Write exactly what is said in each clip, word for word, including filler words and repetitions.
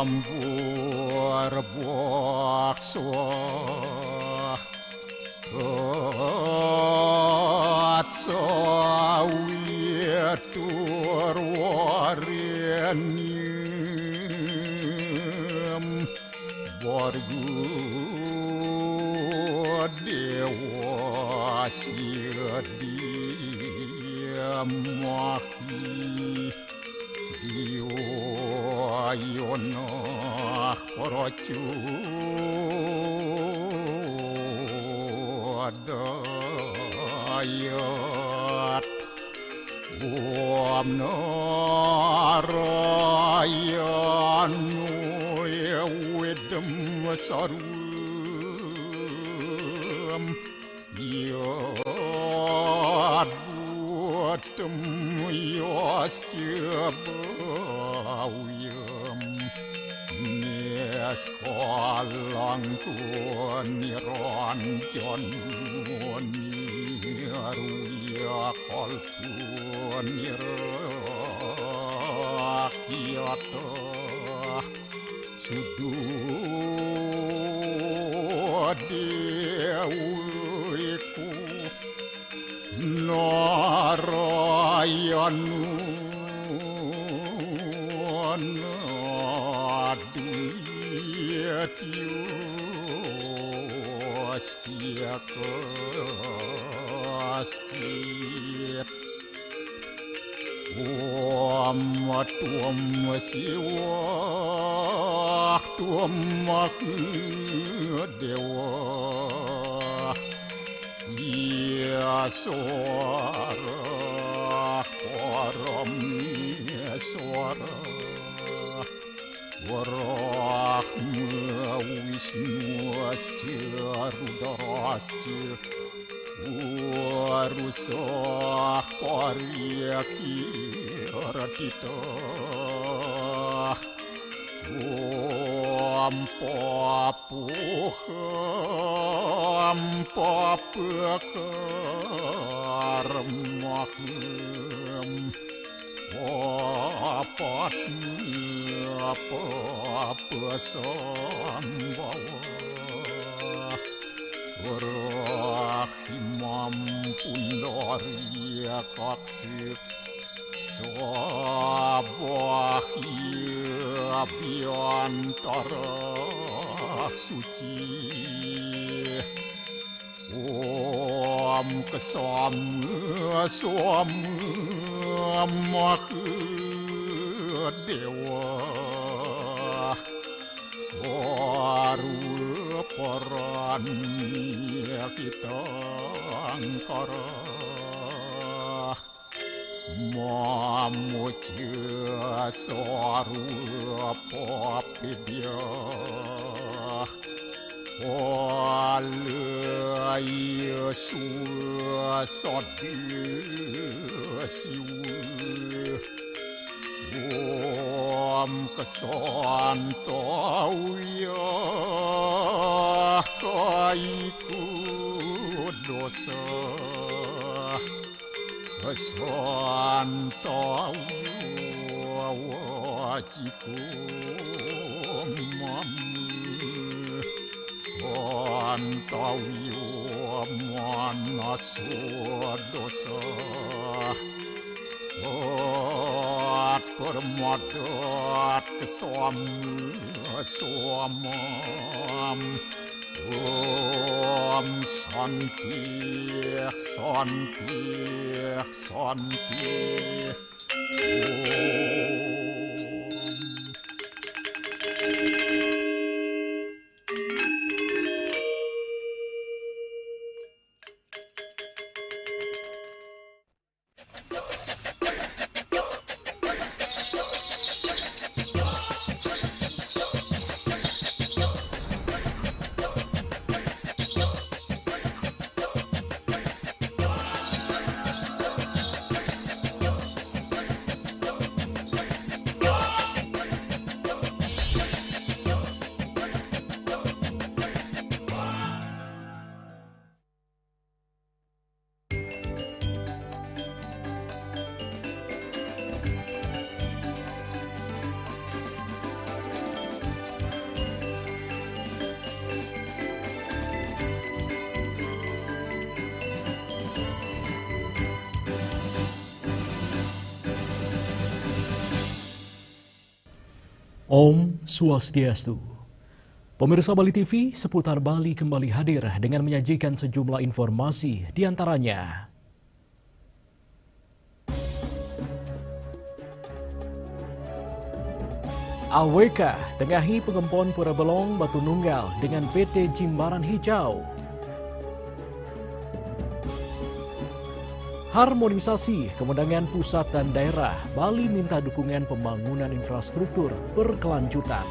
Buar buak suak, atsawi turwarianim, bargu dewa siadiam mahi. Diwa yonah paracu dayat. Om narayanu widem sarum. Yad butem yasya bawyam niskalang kuniranjan niruyakal kunirakyata. Sudu dewiku narayanu anaduyatyu astyaka astyat. Om tuam siwah tuam mahu dewa. Iya suara param suara. Brahma Wisnu asca Rudra asca Purusah Pariyakirtitah. Om papuham papakarmaham. Papatma papasambhava. Rahimam pundarikaksik sabahya abhyantara suci. Om kasama sama mahadewa. Sarva parani hitangkara. Mamucca sarva papibhya. Palaya suva sada siva. Om ksantavya kayika dosa. Ksantavya vacika mama. Ksantavya manasa dosa. At paramadat ksama samam. Om santi, santi, santi. Om. Om Swastiastu. Pemirsa Bali T V, Seputar Bali kembali hadir dengan menyajikan sejumlah informasi, di antaranya A W K tengahi pengempon Pura Belong Batu Nunggal dengan P T Jimbaran Hijau. Harmonisasi kewenangan pusat dan daerah, Bali minta dukungan pembangunan infrastruktur berkelanjutan.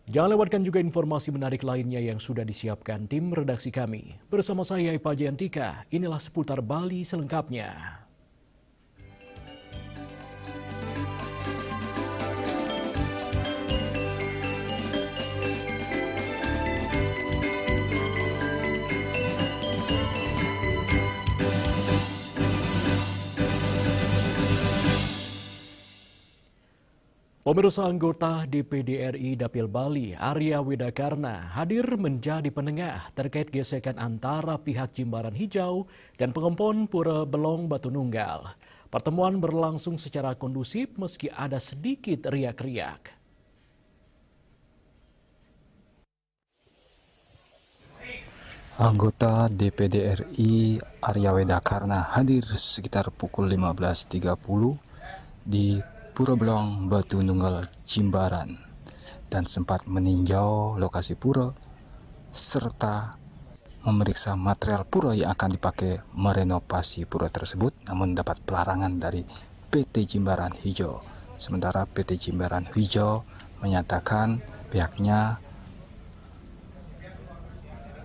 Jangan lewatkan juga informasi menarik lainnya yang sudah disiapkan tim redaksi kami. Bersama saya, Ipa Jayantika, inilah Seputar Bali selengkapnya. Pemirsa, anggota D P D R I Dapil Bali, Arya Wedakarna, hadir menjadi penengah terkait gesekan antara pihak Jimbaran Hijau dan pengempon Pura Belong Batu Nunggal. Pertemuan berlangsung secara kondusif meski ada sedikit riak-riak. Anggota D P D R I Arya Wedakarna hadir sekitar pukul lima belas tiga puluh di Pura Belong Batu Nunggal Jimbaran dan sempat meninjau lokasi pura serta memeriksa material pura yang akan dipakai merenovasi pura tersebut, namun dapat pelarangan dari P T Jimbaran Hijau. Sementara P T Jimbaran Hijau menyatakan pihaknya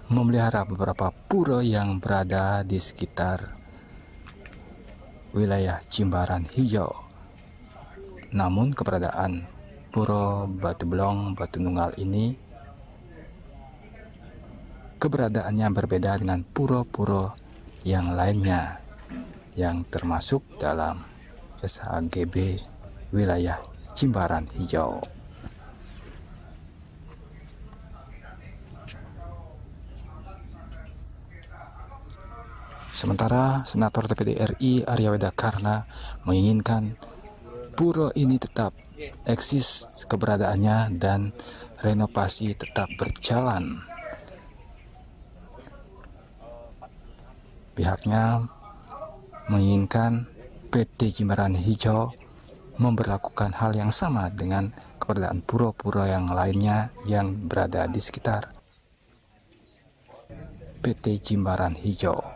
memelihara beberapa pura yang berada di sekitar wilayah Jimbaran Hijau. Namun, keberadaan Pura Batu Belong Batu Nunggal ini, keberadaannya berbeda dengan pura-pura yang lainnya yang termasuk dalam S H G B wilayah Jimbaran Hijau. Sementara Senator D P D R I Arya Wedakarna menginginkan pura ini tetap eksis keberadaannya dan renovasi tetap berjalan. Pihaknya menginginkan P T Jimbaran Hijau memberlakukan hal yang sama dengan keberadaan pura-pura yang lainnya yang berada di sekitar P T Jimbaran Hijau.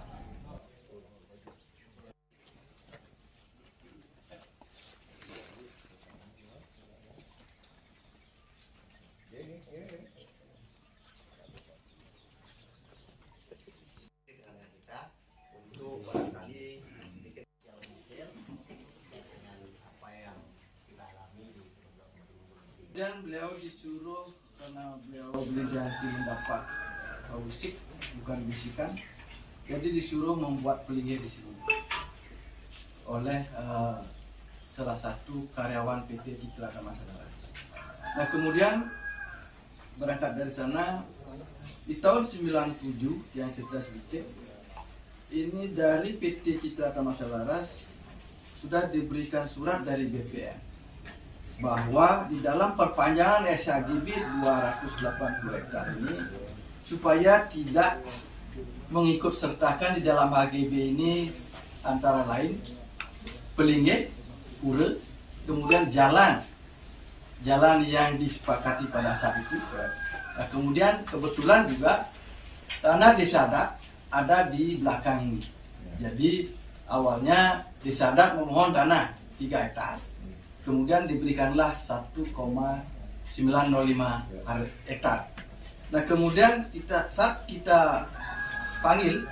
Dan beliau disuruh, karena beliau beli janji mendapat, uh, wisik, bukan bisikan, jadi disuruh membuat pelinggih di sini oleh, uh, salah satu karyawan P T Citra Tama Saudara. Nah, kemudian berangkat dari sana, di tahun sembilan tujuh, yang cerita sedikit, ini dari P T Citra Tama Selaras sudah diberikan surat dari B P N bahwa di dalam perpanjangan S H G B dua ratus delapan puluh hektar ini supaya tidak mengikut sertakan di dalam H G B ini antara lain pelinggih, pura, kemudian jalan, jalan yang disepakati pada saat itu. Nah, kemudian kebetulan juga tanah desa adat ada di belakang ini. Jadi awalnya desa adat memohon tanah tiga hektar. Kemudian diberikanlah satu koma sembilan nol lima hektar. Nah, kemudian kita, saat kita panggil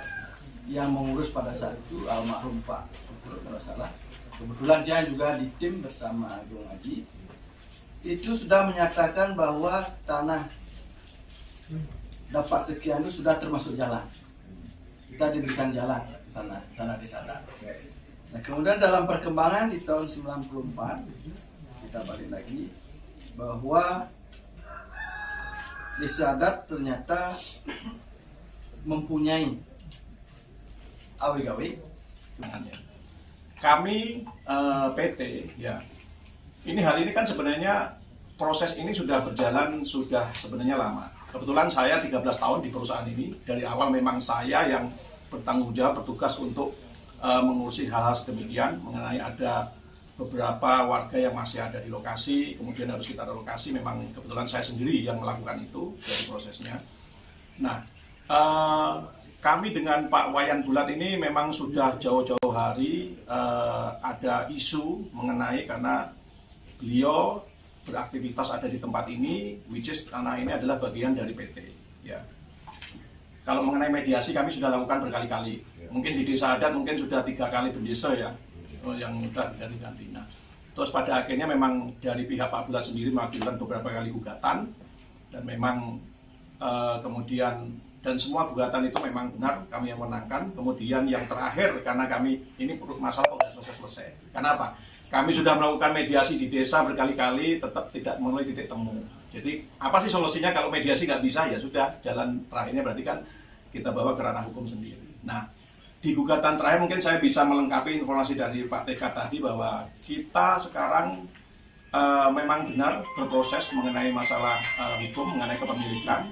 yang mengurus pada saat itu, almarhum Pak Syukur kalau salah, kebetulan dia juga di tim bersama Agung Aji, itu sudah menyatakan bahwa tanah dapat sekian itu sudah termasuk jalan. Kita diberikan jalan ke sana, tanah desa adat. Nah, kemudian dalam perkembangan di tahun sembilan puluh empat, kita balik lagi, bahwa desa adat ternyata mempunyai awe-gawe. Kami eh, P T, ya, ini hal ini kan sebenarnya proses ini sudah berjalan sudah sebenarnya lama. Kebetulan saya tiga belas tahun di perusahaan ini, dari awal memang saya yang bertanggung jawab, bertugas untuk eh, mengurusi hal-hal sedemikian, mengenai ada beberapa warga yang masih ada di lokasi, kemudian harus kita relokasi. Memang kebetulan saya sendiri yang melakukan itu dari prosesnya. Nah, eh, kami dengan Pak Wayan Bulat ini memang sudah jauh-jauh hari eh, ada isu mengenai, karena beliau beraktivitas ada di tempat ini, which is tanah ini adalah bagian dari P T. Ya. Kalau mengenai mediasi, kami sudah lakukan berkali-kali. Mungkin di desa adat mungkin sudah tiga kali bendesa, ya, oh, yang sudah dari Gantina. Terus pada akhirnya memang dari pihak Pak Bulat sendiri mengajukan beberapa kali gugatan, dan memang eh, kemudian dan semua gugatan itu memang benar kami yang menangkan. Kemudian yang terakhir, karena kami ini masalah kok nggak selesai-selesai. Kenapa? Kami sudah melakukan mediasi di desa berkali-kali, tetap tidak memenuhi titik temu. Jadi apa sih solusinya kalau mediasi nggak bisa? Ya sudah, jalan terakhirnya berarti kan kita bawa ke ranah hukum sendiri. Nah, di gugatan terakhir mungkin saya bisa melengkapi informasi dari Pak T K tadi, bahwa kita sekarang eh, memang benar berproses mengenai masalah eh, hukum, mengenai kepemilikan,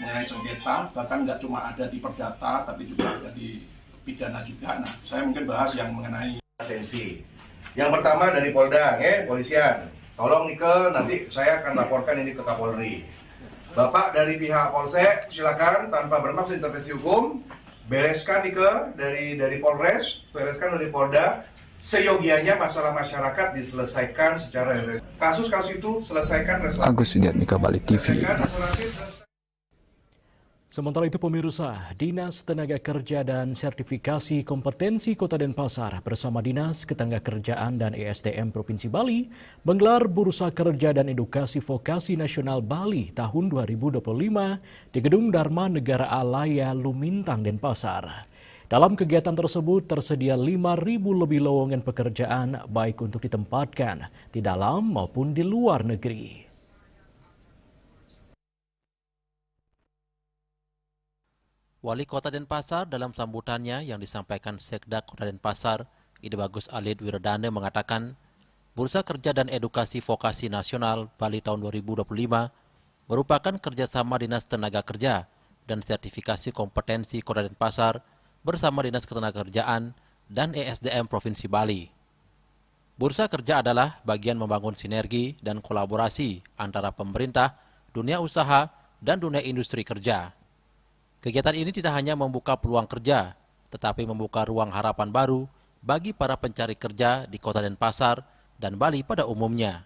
mengenai sengketa, bahkan nggak cuma ada di perdata, tapi juga ada di pidana juga. Nah, saya mungkin bahas yang mengenai atensi. Yang pertama dari Polda, ya, polisian. Tolong nih ke, nanti saya akan laporkan ini ke Kapolri. Bapak dari pihak Polsek, silakan, tanpa bermaksud intervensi hukum, bereskan nih ke dari dari Polres, bereskan dari Polda, seyogianya masalah masyarakat diselesaikan secara kasus-kasus itu selesaikan. Agus Widiatmika, Bali T V. Sementara itu, pemirsa, Dinas Tenaga Kerja dan Sertifikasi Kompetensi Kota Denpasar bersama Dinas Ketenagakerjaan dan E S D M Provinsi Bali menggelar Bursa Kerja dan Edukasi Vokasi Nasional Bali tahun dua ribu dua puluh lima di Gedung Dharma Negara Alaya, Lumintang, Denpasar. Dalam kegiatan tersebut tersedia lima ribu lebih lowongan pekerjaan, baik untuk ditempatkan di dalam maupun di luar negeri. Wali Kota Denpasar dalam sambutannya yang disampaikan Sekda Kota Denpasar, Ida Bagus Alid Wirdane, mengatakan, Bursa Kerja dan Edukasi Vokasi Nasional Bali tahun dua ribu dua puluh lima merupakan kerjasama Dinas Tenaga Kerja dan Sertifikasi Kompetensi Kota Denpasar bersama Dinas Ketenagakerjaan dan E S D M Provinsi Bali. Bursa kerja adalah bagian membangun sinergi dan kolaborasi antara pemerintah, dunia usaha, dan dunia industri kerja. Kegiatan ini tidak hanya membuka peluang kerja, tetapi membuka ruang harapan baru bagi para pencari kerja di Kota Denpasar dan Bali pada umumnya.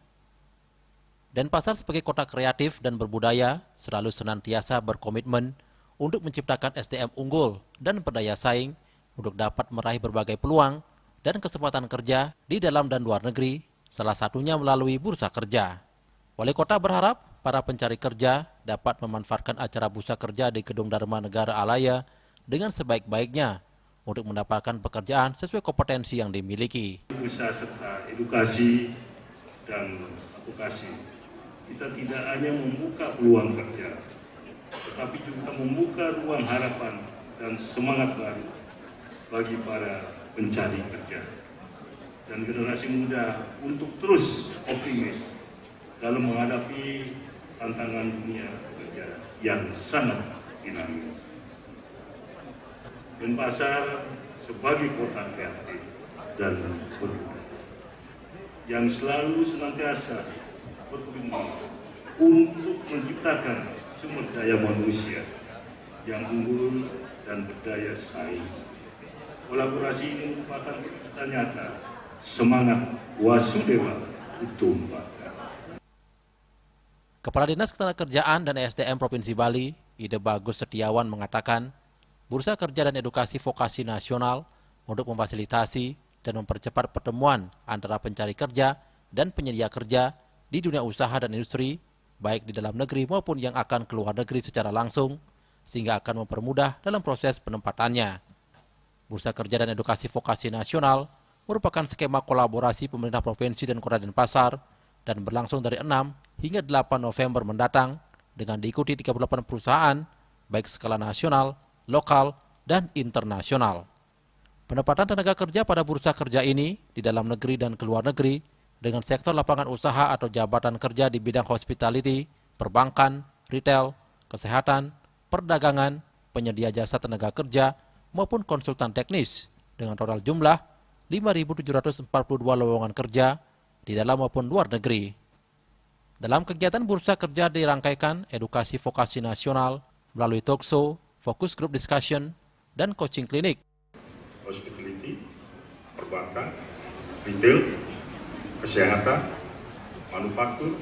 Denpasar sebagai kota kreatif dan berbudaya selalu senantiasa berkomitmen untuk menciptakan S D M unggul dan berdaya saing untuk dapat meraih berbagai peluang dan kesempatan kerja di dalam dan luar negeri, salah satunya melalui bursa kerja. Wali Kota berharap para pencari kerja dapat memanfaatkan acara bursa kerja di Gedung Dharma Negara Alaya dengan sebaik-baiknya untuk mendapatkan pekerjaan sesuai kompetensi yang dimiliki. Bursa serta edukasi dan advokasi, kita tidak hanya membuka peluang kerja, tetapi juga membuka ruang harapan dan semangat baru bagi para pencari kerja dan generasi muda untuk terus optimis dalam menghadapi tantangan dunia kerja yang sangat dinamis. Denpasar sebagai kota kreatif dan berbudaya yang selalu senantiasa berkomitmen untuk menciptakan sumber daya manusia yang unggul dan berdaya saing. Kolaborasi ini merupakan kata nyata semangat Wasudewa Kutumbaka. Kepala Dinas Ketenagakerjaan dan S D M Provinsi Bali, Ida Bagus Setiawan, mengatakan, Bursa Kerja dan Edukasi Vokasi Nasional untuk memfasilitasi dan mempercepat pertemuan antara pencari kerja dan penyedia kerja di dunia usaha dan industri, baik di dalam negeri maupun yang akan keluar negeri secara langsung, sehingga akan mempermudah dalam proses penempatannya. Bursa Kerja dan Edukasi Vokasi Nasional merupakan skema kolaborasi pemerintah provinsi dan Kota Denpasar dan berlangsung dari enam hingga delapan November mendatang dengan diikuti tiga puluh delapan perusahaan, baik skala nasional, lokal, dan internasional. Penempatan tenaga kerja pada bursa kerja ini di dalam negeri dan ke luar negeri dengan sektor lapangan usaha atau jabatan kerja di bidang hospitality, perbankan, retail, kesehatan, perdagangan, penyedia jasa tenaga kerja, maupun konsultan teknis dengan total jumlah lima ribu tujuh ratus empat puluh dua lowongan kerja di dalam maupun luar negeri. Dalam kegiatan bursa kerja dirangkaikan edukasi vokasi nasional melalui talk show, focus group discussion, dan coaching klinik. Hospitality, perbankan, retail, kesehatan, manufaktur,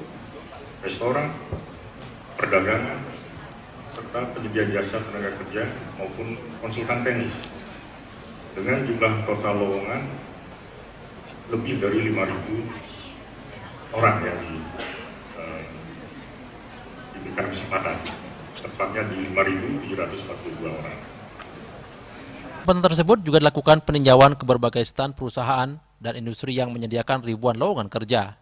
restoran, perdagangan, serta penyedia jasa tenaga kerja maupun konsultan teknis, dengan jumlah total lowongan lebih dari lima ribu orang yang di, eh, diberikan kesempatan, tepatnya di lima ribu tujuh ratus empat puluh dua orang. Penempatan tersebut juga dilakukan peninjauan ke berbagai stand perusahaan dan industri yang menyediakan ribuan lowongan kerja.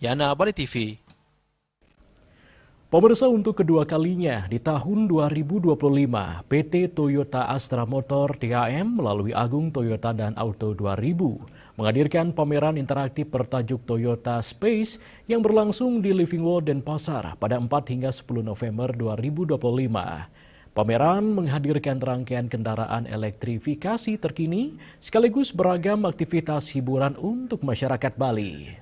Yana, Bali T V. Pemirsa, untuk kedua kalinya di tahun dua ribu dua puluh lima, P T Toyota Astra Motor, T A M, melalui Agung Toyota dan Auto dua ribu menghadirkan pameran interaktif bertajuk Toyota Space yang berlangsung di Living World Denpasar pada empat hingga sepuluh November dua ribu dua puluh lima. Pameran menghadirkan rangkaian kendaraan elektrifikasi terkini sekaligus beragam aktivitas hiburan untuk masyarakat Bali.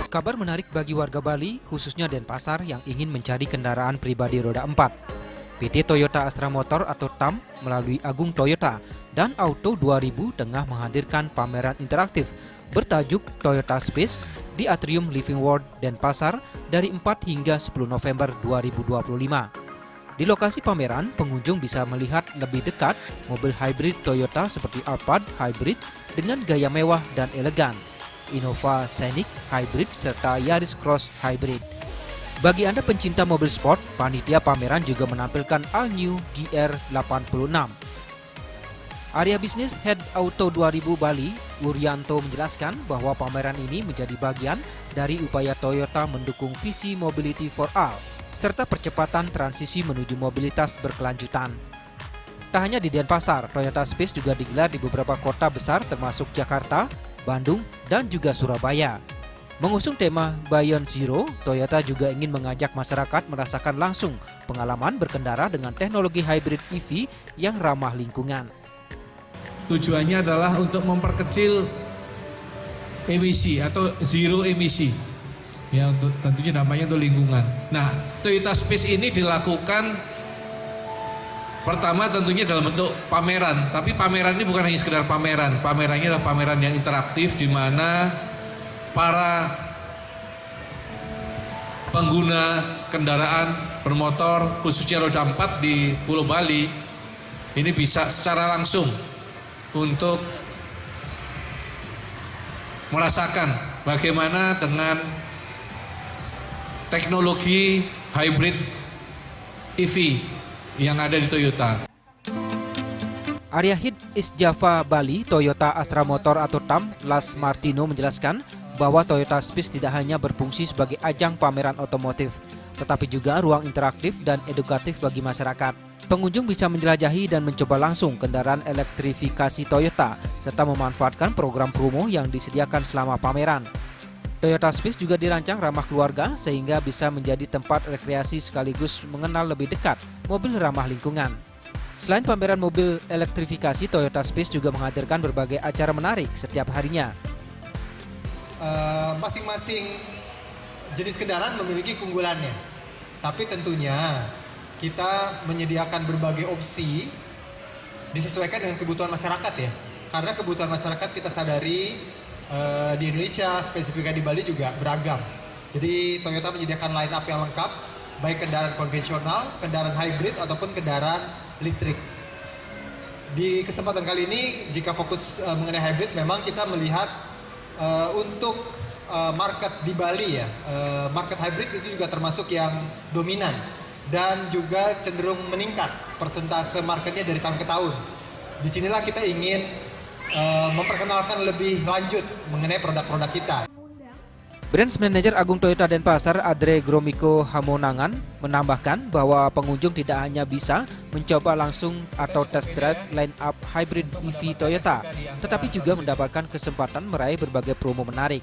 Kabar menarik bagi warga Bali, khususnya Denpasar yang ingin mencari kendaraan pribadi roda empat. P T Toyota Astra Motor atau TAM melalui Agung Toyota dan Auto dua ribu tengah menghadirkan pameran interaktif bertajuk Toyota Space di Atrium Living World Denpasar dari empat hingga sepuluh November dua ribu dua puluh lima. Di lokasi pameran, pengunjung bisa melihat lebih dekat mobil hybrid Toyota seperti Alphard Hybrid dengan gaya mewah dan elegan, Innova Scenic Hybrid, serta Yaris Cross Hybrid. Bagi Anda pencinta mobil sport, panitia pameran juga menampilkan All New G R delapan puluh enam. Area Bisnis Head Auto dua ribu Bali, Wuryanto, menjelaskan bahwa pameran ini menjadi bagian dari upaya Toyota mendukung visi Mobility for All, serta percepatan transisi menuju mobilitas berkelanjutan. Tak hanya di Denpasar, Toyota Space juga digelar di beberapa kota besar termasuk Jakarta, Bandung, dan juga Surabaya. Mengusung tema Beyond Zero, Toyota juga ingin mengajak masyarakat merasakan langsung pengalaman berkendara dengan teknologi hybrid E V yang ramah lingkungan. Tujuannya adalah untuk memperkecil emisi atau zero emisi. Ya, untuk, tentunya dampaknya untuk lingkungan. Nah, Toyota Space ini dilakukan pertama tentunya dalam bentuk pameran, tapi pameran ini bukan hanya sekedar pameran. Pamerannya adalah pameran yang interaktif di mana para pengguna kendaraan bermotor, khususnya roda empat di Pulau Bali, ini bisa secara langsung untuk merasakan bagaimana dengan teknologi hybrid E V yang ada di Toyota. Arya Hid East Java Bali, Toyota Astra Motor atau TAM, Las Martino, menjelaskan bahwa Toyota Space tidak hanya berfungsi sebagai ajang pameran otomotif, tetapi juga ruang interaktif dan edukatif bagi masyarakat. Pengunjung bisa menjelajahi dan mencoba langsung kendaraan elektrifikasi Toyota serta memanfaatkan program promo yang disediakan selama pameran. Toyota Space juga dirancang ramah keluarga sehingga bisa menjadi tempat rekreasi sekaligus mengenal lebih dekat mobil ramah lingkungan. Selain pameran mobil elektrifikasi, Toyota Space juga menghadirkan berbagai acara menarik setiap harinya. Eh, masing-masing jenis kendaraan memiliki keunggulannya. Tapi tentunya kita menyediakan berbagai opsi disesuaikan dengan kebutuhan masyarakat, ya. Karena kebutuhan masyarakat kita sadari, eh, di Indonesia, spesifiknya di Bali juga beragam. Jadi Toyota menyediakan line up yang lengkap, baik kendaraan konvensional, kendaraan hybrid, ataupun kendaraan listrik. Di kesempatan kali ini, jika fokus, eh, mengenai hybrid, memang kita melihat, eh, untuk, eh, market di Bali, ya, eh, market hybrid itu juga termasuk yang dominan dan juga cenderung meningkat persentase marketnya dari tahun ke tahun. Disinilah kita ingin, eh, memperkenalkan lebih lanjut mengenai produk-produk kita. Branch Manager Agung Toyota Denpasar, Adre Gromiko Hamonangan, menambahkan bahwa pengunjung tidak hanya bisa mencoba langsung atau test drive line up hybrid E V Toyota, tetapi juga mendapatkan kesempatan meraih berbagai promo menarik.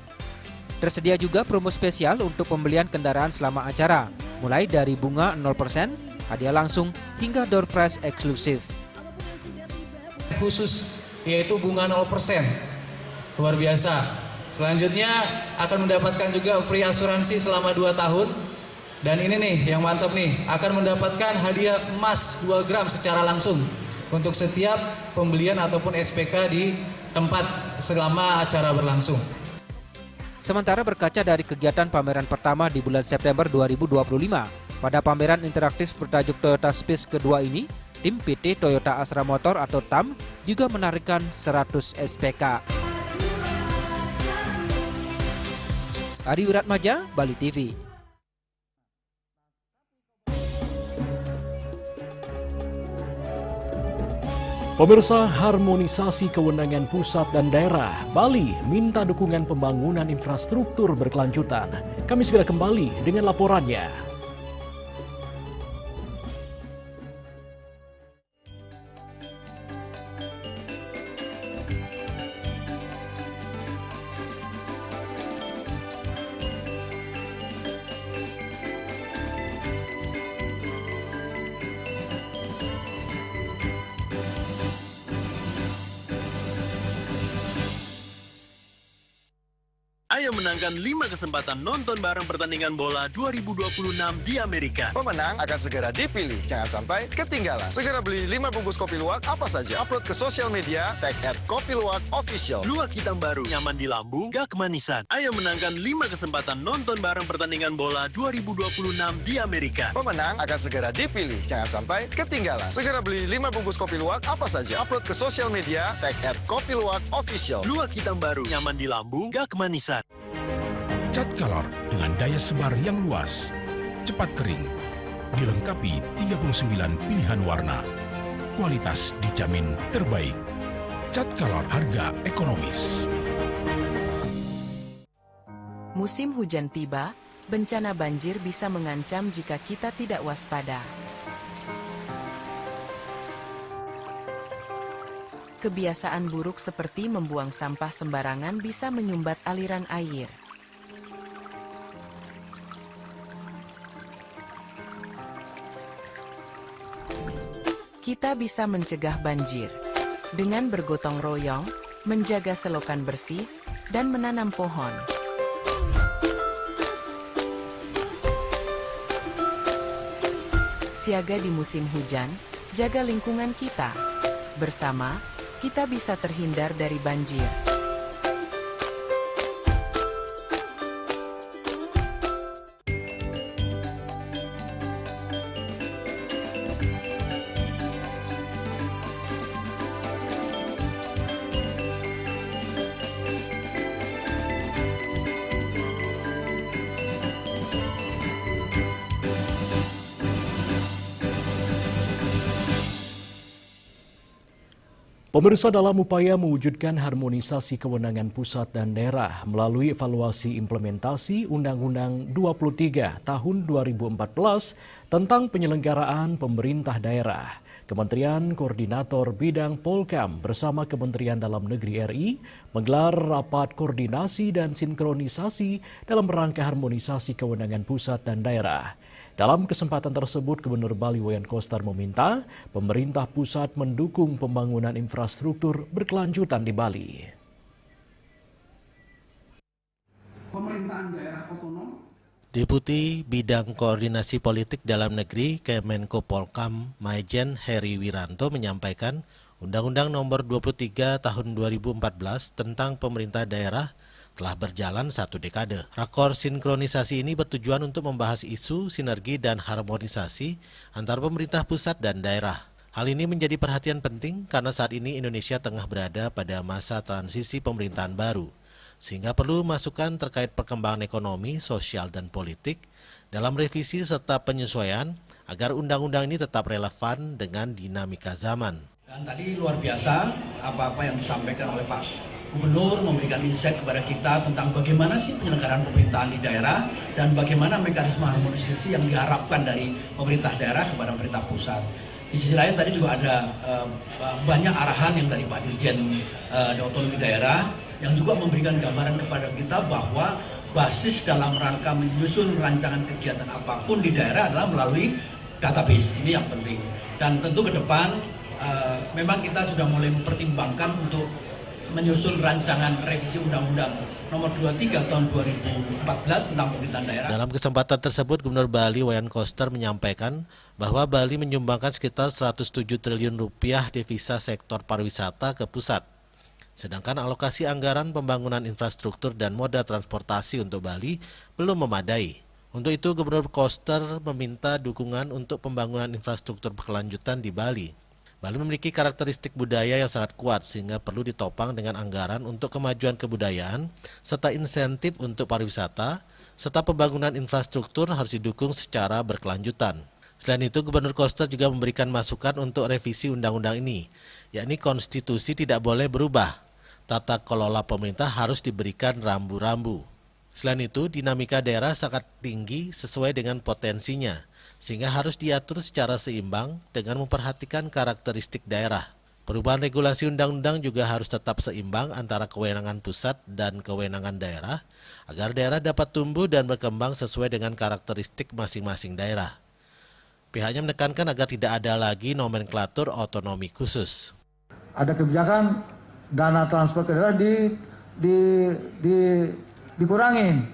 Tersedia juga promo spesial untuk pembelian kendaraan selama acara, mulai dari bunga nol persen, hadiah langsung, hingga door prize eksklusif. Khusus, yaitu bunga nol persen. Luar biasa. Selanjutnya akan mendapatkan juga free asuransi selama dua tahun. Dan ini nih yang mantap nih, akan mendapatkan hadiah emas dua gram secara langsung untuk setiap pembelian ataupun S P K di tempat selama acara berlangsung. Sementara berkaca dari kegiatan pameran pertama di bulan September dua ribu dua puluh lima, pada pameran interaktif bertajuk Toyota Space kedua ini, tim P T Toyota Astra Motor atau TAM juga menarikkan seratus S P K. Ari Wiratmaja, Bali T V. Pemirsa, harmonisasi kewenangan pusat dan daerah, Bali minta dukungan pembangunan infrastruktur berkelanjutan. Kami segera kembali dengan laporannya. Ayo menangkan lima kesempatan nonton bareng pertandingan bola dua ribu dua puluh enam di Amerika. Pemenang akan segera dipilih. Jangan sampai ketinggalan. Segera beli lima bungkus kopi luwak apa saja. Upload ke sosial media, tag at kopi luwak official. Luwak hitam baru, nyaman di lambung, gak kemanisan. Ayo menangkan lima kesempatan nonton bareng pertandingan bola dua ribu dua puluh enam di Amerika. Pemenang akan segera dipilih. Jangan sampai ketinggalan. Segera beli lima bungkus kopi luwak apa saja. Upload ke sosial media, tag at kopi luwak official. Luwak hitam baru, nyaman di lambung, gak kemanisan. Cat Color dengan daya sebar yang luas, cepat kering, dilengkapi tiga puluh sembilan pilihan warna. Kualitas dijamin terbaik. Cat Color, harga ekonomis. Musim hujan tiba, bencana banjir bisa mengancam jika kita tidak waspada. Kebiasaan buruk seperti membuang sampah sembarangan bisa menyumbat aliran air. Kita bisa mencegah banjir dengan bergotong royong, menjaga selokan bersih, dan menanam pohon. Siaga di musim hujan, jaga lingkungan kita. Bersama, kita bisa terhindar dari banjir. Pemirsa, dalam upaya mewujudkan harmonisasi kewenangan pusat dan daerah melalui evaluasi implementasi Undang-Undang dua puluh tiga tahun dua ribu empat belas tentang penyelenggaraan pemerintah daerah, Kementerian Koordinator Bidang Polkam bersama Kementerian Dalam Negeri R I menggelar rapat koordinasi dan sinkronisasi dalam rangka harmonisasi kewenangan pusat dan daerah. Dalam kesempatan tersebut, Gubernur Bali Wayan Koster meminta pemerintah pusat mendukung pembangunan infrastruktur berkelanjutan di Bali. Pemerintahan daerah otonom. Deputi Bidang Koordinasi Politik Dalam Negeri Kemenko Polkam, Maijen Heri Wiranto, menyampaikan Undang-Undang Nomor dua puluh tiga Tahun dua ribu empat belas tentang Pemerintah Daerah telah berjalan satu dekade. Rakor sinkronisasi ini bertujuan untuk membahas isu, sinergi, dan harmonisasi antar pemerintah pusat dan daerah. Hal ini menjadi perhatian penting karena saat ini Indonesia tengah berada pada masa transisi pemerintahan baru, sehingga perlu masukan terkait perkembangan ekonomi, sosial, dan politik dalam revisi serta penyesuaian agar undang-undang ini tetap relevan dengan dinamika zaman. Dan tadi luar biasa apa-apa yang disampaikan oleh Pak Gubernur memberikan insight kepada kita tentang bagaimana sih penyelenggaraan pemerintahan di daerah dan bagaimana mekanisme harmonisasi yang diharapkan dari pemerintah daerah kepada pemerintah pusat. Di sisi lain tadi juga ada uh, banyak arahan yang dari Pak Dirjen uh, Otonomi Daerah yang juga memberikan gambaran kepada kita bahwa basis dalam rangka menyusun rancangan kegiatan apapun di daerah adalah melalui database. Ini yang penting. Dan tentu ke depan uh, memang kita sudah mulai mempertimbangkan untuk menyusun rancangan revisi undang-undang nomor dua puluh tiga tahun dua ribu empat belas tentang pemerintahan daerah. Dalam kesempatan tersebut, Gubernur Bali Wayan Koster menyampaikan bahwa Bali menyumbangkan sekitar seratus tujuh triliun rupiah devisa sektor pariwisata ke pusat. Sedangkan alokasi anggaran pembangunan infrastruktur dan moda transportasi untuk Bali belum memadai. Untuk itu, Gubernur Koster meminta dukungan untuk pembangunan infrastruktur berkelanjutan di Bali. Bali memiliki karakteristik budaya yang sangat kuat sehingga perlu ditopang dengan anggaran untuk kemajuan kebudayaan serta insentif untuk pariwisata, serta pembangunan infrastruktur harus didukung secara berkelanjutan. Selain itu, Gubernur Koster juga memberikan masukan untuk revisi undang-undang ini, yakni konstitusi tidak boleh berubah. Tata kelola pemerintah harus diberikan rambu-rambu. Selain itu, dinamika daerah sangat tinggi sesuai dengan potensinya, sehingga harus diatur secara seimbang dengan memperhatikan karakteristik daerah. Perubahan regulasi undang-undang juga harus tetap seimbang antara kewenangan pusat dan kewenangan daerah, agar daerah dapat tumbuh dan berkembang sesuai dengan karakteristik masing-masing daerah. Pihaknya menekankan agar tidak ada lagi nomenklatur otonomi khusus. Ada kebijakan dana transfer ke daerah di, di, di, dikurangin.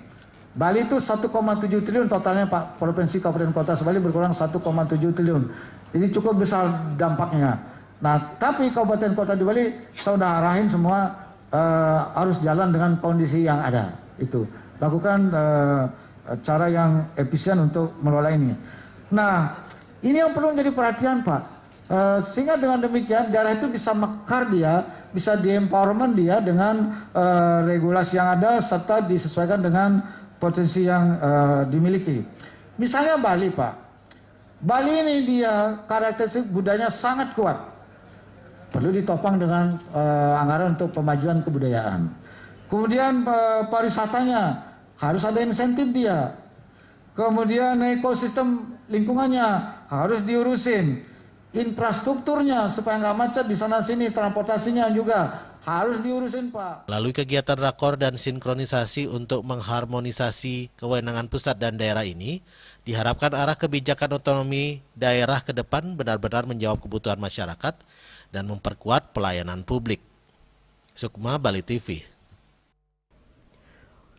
Bali itu satu koma tujuh triliun totalnya, Pak, provinsi, kabupaten, kota se-Bali berkurang satu koma tujuh triliun. Jadi cukup besar dampaknya. Nah, tapi kabupaten kota di Bali saya udah arahin semua eh, harus jalan dengan kondisi yang ada. Itu lakukan eh, cara yang efisien untuk mengelola ini. Nah, ini yang perlu menjadi perhatian, Pak. Eh, sehingga dengan demikian daerah itu bisa mekar dia, bisa di-empowerment dia dengan eh, regulasi yang ada serta disesuaikan dengan potensi yang eh, dimiliki. Misalnya Bali, Pak. Bali ini dia karakteristik budayanya sangat kuat. Perlu ditopang dengan eh, anggaran untuk pemajuan kebudayaan. Kemudian eh, pariwisatanya harus ada insentif dia. Kemudian ekosistem lingkungannya harus diurusin. Infrastrukturnya supaya nggak macet di sana sini, transportasinya juga harus diurusin, Pak. Melalui kegiatan rakor dan sinkronisasi untuk mengharmonisasi kewenangan pusat dan daerah ini, diharapkan arah kebijakan otonomi daerah ke depan benar-benar menjawab kebutuhan masyarakat dan memperkuat pelayanan publik. Sukma, Bali T V.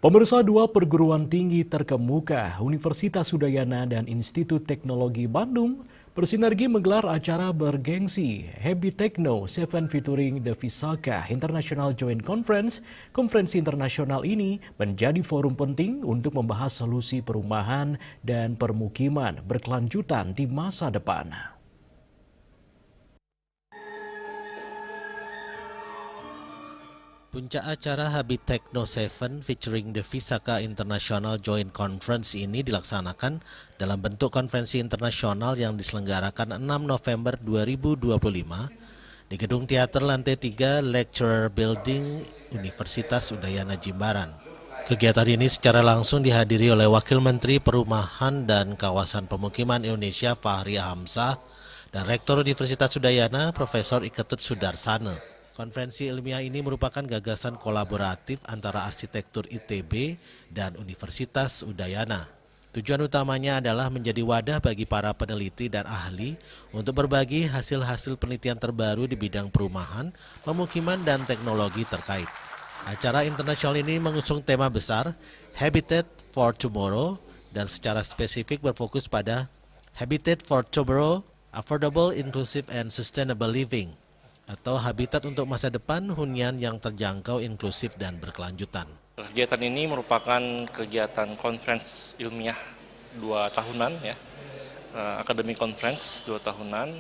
Pemirsa, dua perguruan tinggi terkemuka, Universitas Udayana dan Institut Teknologi Bandung, bersinergi menggelar acara bergengsi Habitekno Seven featuring The Visakha International Joint Conference. Konferensi internasional ini menjadi forum penting untuk membahas solusi perumahan dan permukiman berkelanjutan di masa depan. Puncak acara Habitekno Seven featuring The Visakha International Joint Conference ini dilaksanakan dalam bentuk konferensi internasional yang diselenggarakan enam November dua ribu dua puluh lima di Gedung Teater lantai tiga Lecturer Building Universitas Udayana Jimbaran. Kegiatan ini secara langsung dihadiri oleh Wakil Menteri Perumahan dan Kawasan Pemukiman Indonesia Fahri Hamzah dan Rektor Universitas Udayana Profesor Iketut Sudarsana. Konferensi ilmiah ini merupakan gagasan kolaboratif antara arsitektur I T B dan Universitas Udayana. Tujuan utamanya adalah menjadi wadah bagi para peneliti dan ahli untuk berbagi hasil-hasil penelitian terbaru di bidang perumahan, pemukiman, dan teknologi terkait. Acara internasional ini mengusung tema besar Habitat for Tomorrow dan secara spesifik berfokus pada Habitat for Tomorrow, Affordable, Inclusive, and Sustainable Living, atau habitat untuk masa depan hunian yang terjangkau, inklusif, dan berkelanjutan. Kegiatan ini merupakan kegiatan conference ilmiah dua tahunan, ya, eh, academic conference dua tahunan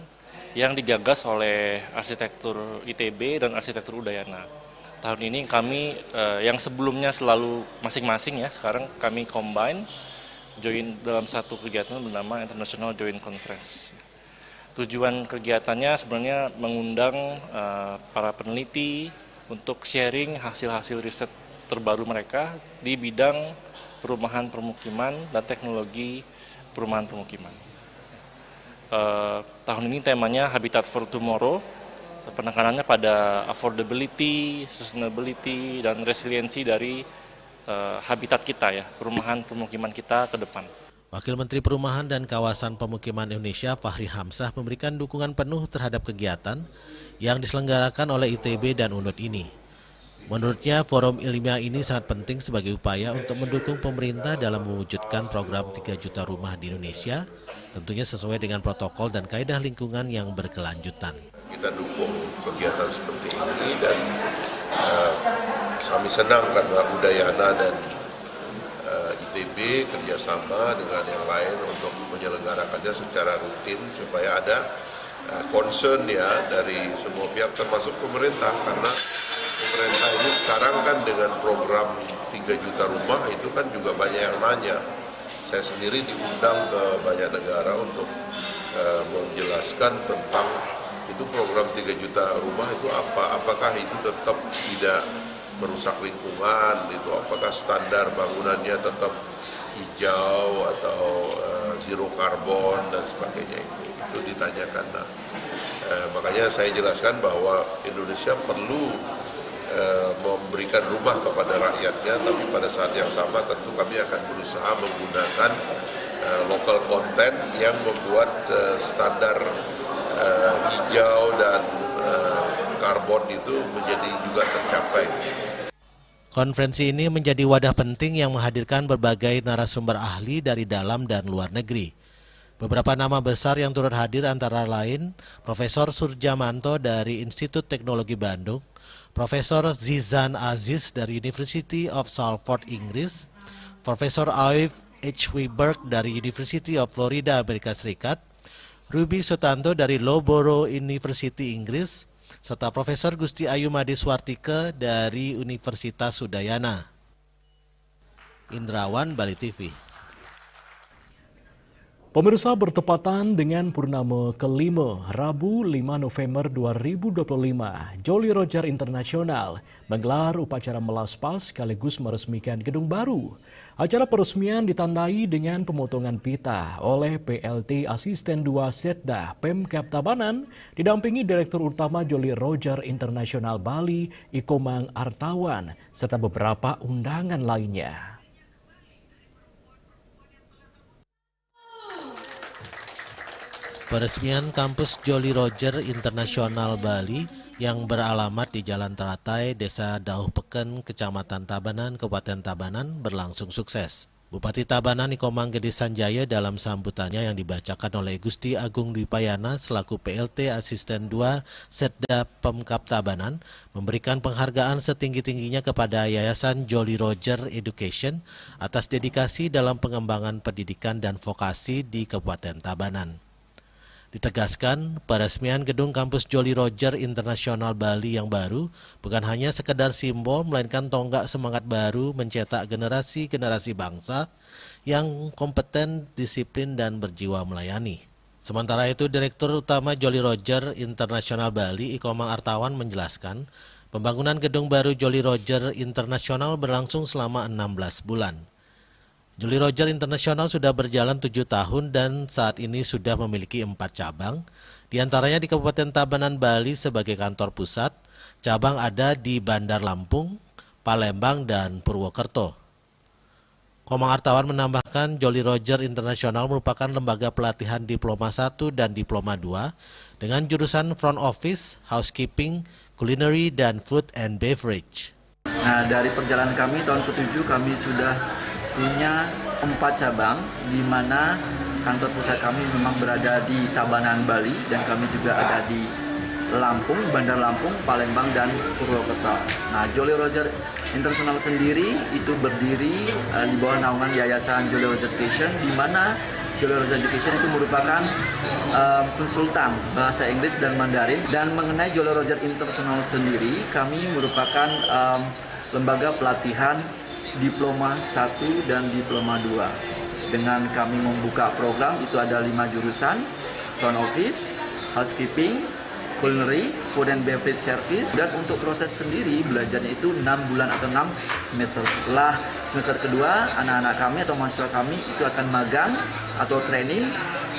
yang digagas oleh arsitektur I T B dan arsitektur Udayana. Tahun ini kami eh, yang sebelumnya selalu masing-masing, ya, sekarang kami combine, join dalam satu kegiatan bernama International Joint Conference. Tujuan kegiatannya sebenarnya mengundang eh, para peneliti, untuk sharing hasil-hasil riset terbaru mereka di bidang perumahan permukiman dan teknologi perumahan permukiman. Eh, tahun ini temanya Habitat for Tomorrow, penekanannya pada affordability, sustainability, dan resiliensi dari eh, habitat kita, ya, perumahan permukiman kita ke depan. Wakil Menteri Perumahan dan Kawasan Pemukiman Indonesia, Fahri Hamzah, memberikan dukungan penuh terhadap kegiatan yang diselenggarakan oleh I T B dan UNUD ini. Menurutnya, forum ilmiah ini sangat penting sebagai upaya untuk mendukung pemerintah dalam mewujudkan program tiga juta rumah di Indonesia, tentunya sesuai dengan protokol dan kaedah lingkungan yang berkelanjutan. Kita dukung kegiatan seperti ini dan eh, kami senang karena Udayana dan eh, I T B kerjasama dengan yang lain untuk menyelenggarakannya secara rutin supaya ada eh, concern, ya, dari semua pihak, termasuk pemerintah, karena pemerintah ini sekarang kan dengan program tiga juta rumah itu kan juga banyak yang nanya. Saya sendiri diundang ke banyak negara untuk eh, menjelaskan tentang itu program tiga juta rumah itu apa, apakah itu tetap tidak merusak lingkungan, itu apakah standar bangunannya tetap hijau atau eh, zero carbon dan sebagainya, itu itu ditanyakan. Nah, eh, makanya saya jelaskan bahwa Indonesia perlu eh, memberikan rumah kepada rakyatnya, tapi pada saat yang sama tentu kami akan berusaha menggunakan eh, local content yang membuat eh, standar eh, hijau dan eh, karbon itu menjadi juga tercapai. Konferensi ini menjadi wadah penting yang menghadirkan berbagai narasumber ahli dari dalam dan luar negeri. Beberapa nama besar yang turut hadir antara lain Profesor Surjamanto dari Institut Teknologi Bandung, Profesor Zizan Aziz dari University of Salford, Inggris, Profesor Aoife H W Burke dari University of Florida, Amerika Serikat, Ruby Sutanto dari Loughborough University, Inggris, serta Profesor Gusti Ayu Made Swartika dari Universitas Udayana. Indrawan, Bali T V. Pemirsa, bertepatan dengan purnama kelima, Rabu lima November dua ribu dua puluh lima, Jolly Roger Internasional menggelar upacara melaspas sekaligus meresmikan gedung baru. Acara peresmian ditandai dengan pemotongan pita oleh P L T Asisten dua Setda Pemkab Tabanan, didampingi Direktur Utama Jolly Roger Internasional Bali, Ikomang Artawan, serta beberapa undangan lainnya. Peresmian kampus Jolly Roger Internasional Bali yang beralamat di Jalan Teratai, Desa Dauh Peken, Kecamatan Tabanan, Kabupaten Tabanan berlangsung sukses. Bupati Tabanan, Ikomang Gede Sanjaya, dalam sambutannya yang dibacakan oleh Gusti Agung Dwipayana selaku P L T Asisten dua Setda Pemkab Tabanan, memberikan penghargaan setinggi-tingginya kepada Yayasan Jolly Roger Education atas dedikasi dalam pengembangan pendidikan dan vokasi di Kabupaten Tabanan. Ditegaskan, peresmian gedung kampus Jolly Roger Internasional Bali yang baru bukan hanya sekedar simbol, melainkan tonggak semangat baru mencetak generasi-generasi bangsa yang kompeten, disiplin, dan berjiwa melayani. Sementara itu, Direktur Utama Jolly Roger Internasional Bali, Ikomang Artawan, menjelaskan, pembangunan gedung baru Jolly Roger Internasional berlangsung selama enam belas bulan. Jolly Roger Internasional sudah berjalan tujuh tahun dan saat ini sudah memiliki empat cabang, di antaranya di Kabupaten Tabanan, Bali sebagai kantor pusat, cabang ada di Bandar Lampung, Palembang, dan Purwokerto. Komang Artawan menambahkan, Jolly Roger Internasional merupakan lembaga pelatihan Diploma satu dan Diploma dua dengan jurusan Front Office, Housekeeping, Culinary, dan Food and Beverage. Nah, dari perjalanan kami tahun ketujuh, kami sudah punya empat cabang, di mana kantor pusat kami memang berada di Tabanan, Bali, dan kami juga ada di Lampung, Bandar Lampung, Palembang, dan Purwokerto. Nah, Jolly Roger International sendiri itu berdiri uh, di bawah naungan Yayasan Jolly Roger Education, di mana Jolly Roger Education itu merupakan uh, konsultan bahasa Inggris dan Mandarin. Dan mengenai Jolly Roger International sendiri, kami merupakan um, lembaga pelatihan Diploma satu dan Diploma dua. Dengan kami membuka program, itu ada lima jurusan: Front Office, Housekeeping, Culinary, food and beverage service, dan untuk proses sendiri belajarnya itu enam bulan atau enam semester. Setelah semester kedua, anak-anak kami atau mahasiswa kami itu akan magang atau training,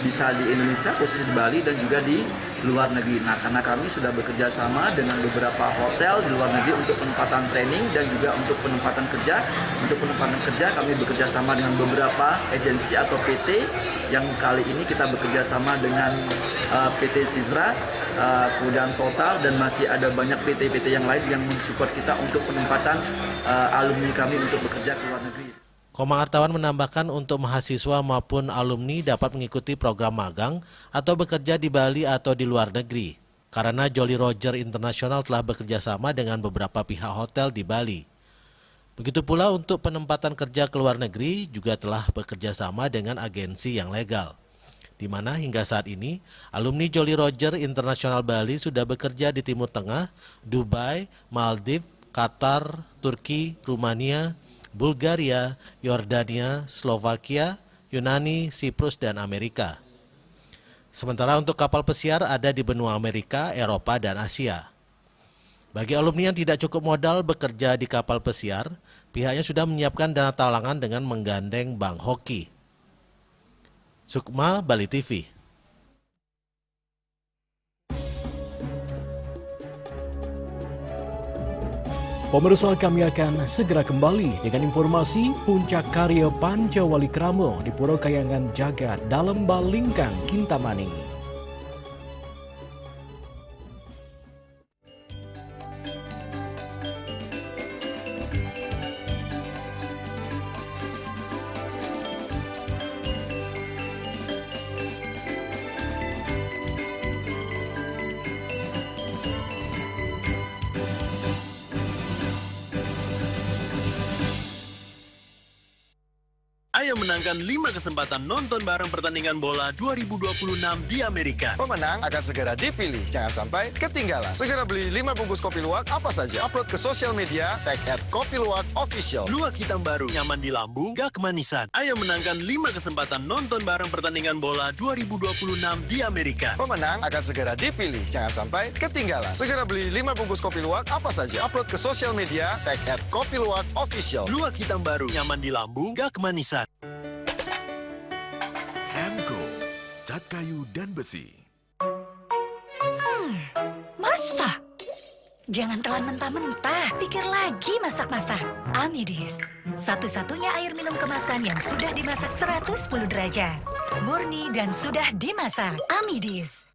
bisa di Indonesia, khusus di Bali, dan juga di luar negeri. Nah, karena kami sudah bekerja sama dengan beberapa hotel di luar negeri untuk penempatan training dan juga untuk penempatan kerja. Untuk penempatan kerja, kami bekerja sama dengan beberapa agensi atau P T. Yang kali ini kita bekerja sama dengan, eh, P T Sizra, eh, kemudian Total, dan masih ada banyak P T-P T yang lain yang mensupport kita untuk penempatan, eh, alumni kami untuk bekerja ke luar negeri. Komang Artawan menambahkan, untuk mahasiswa maupun alumni dapat mengikuti program magang atau bekerja di Bali atau di luar negeri, karena Jolly Roger International telah bekerja sama dengan beberapa pihak hotel di Bali. Begitu pula untuk penempatan kerja ke luar negeri juga telah bekerja sama dengan agensi yang legal, di mana hingga saat ini alumni Jolly Roger International Bali sudah bekerja di Timur Tengah, Dubai, Maldives, Qatar, Turki, Rumania, Bulgaria, Yordania, Slovakia, Yunani, Siprus, dan Amerika. Sementara untuk kapal pesiar ada di benua Amerika, Eropa, dan Asia. Bagi alumni yang tidak cukup modal bekerja di kapal pesiar, pihaknya sudah menyiapkan dana talangan dengan menggandeng Bank Hoki. Sukma, Bali T V. Pemirsa, kami akan segera kembali dengan informasi Puncak Karya Pancawali Kramo di Pura Kayangan Jagat Dalem Balingkang, Kintamani. Ayo menangkan lima kesempatan nonton bareng pertandingan bola dua ribu dua puluh enam di Amerika. Pemenang akan segera dipilih. Jangan sampai ketinggalan. Segera beli lima bungkus kopi luwak apa saja. Upload ke sosial media, tag at kopi luwak official. Luwak hitam baru, nyaman di lambung, gak kemanisan. Ayo menangkan lima kesempatan nonton bareng pertandingan bola dua ribu dua puluh enam di Amerika. Pemenang akan segera dipilih. Jangan sampai ketinggalan. Segera beli lima bungkus kopi luwak apa saja. Upload ke sosial media, tag at kopi luwak official. Luwak hitam baru, nyaman di lambung, gak kemanisan. Emco, cat kayu dan besi. Hmm, masak. Jangan telan mentah-mentah, pikir lagi masak-masak. Amidis, satu-satunya air minum kemasan yang sudah dimasak seratus sepuluh derajat. Murni dan sudah dimasak. Amidis.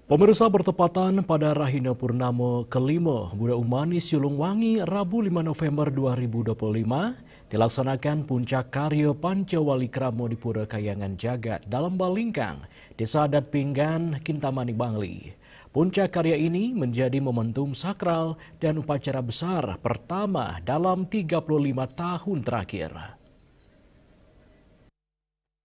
Pemirsa, bertepatan pada Rahina Purnama kelima Bulan Umani Siulung Wangi, Rabu lima November dua ribu dua puluh lima, dilaksanakan Puncak Karya Pancawali Kramo di Pura Kayangan Jagat Dalem Balingkang, Desa Adat Pinggan, Kintamani, Bangli. Puncak karya ini menjadi momentum sakral dan upacara besar pertama dalam tiga puluh lima tahun terakhir.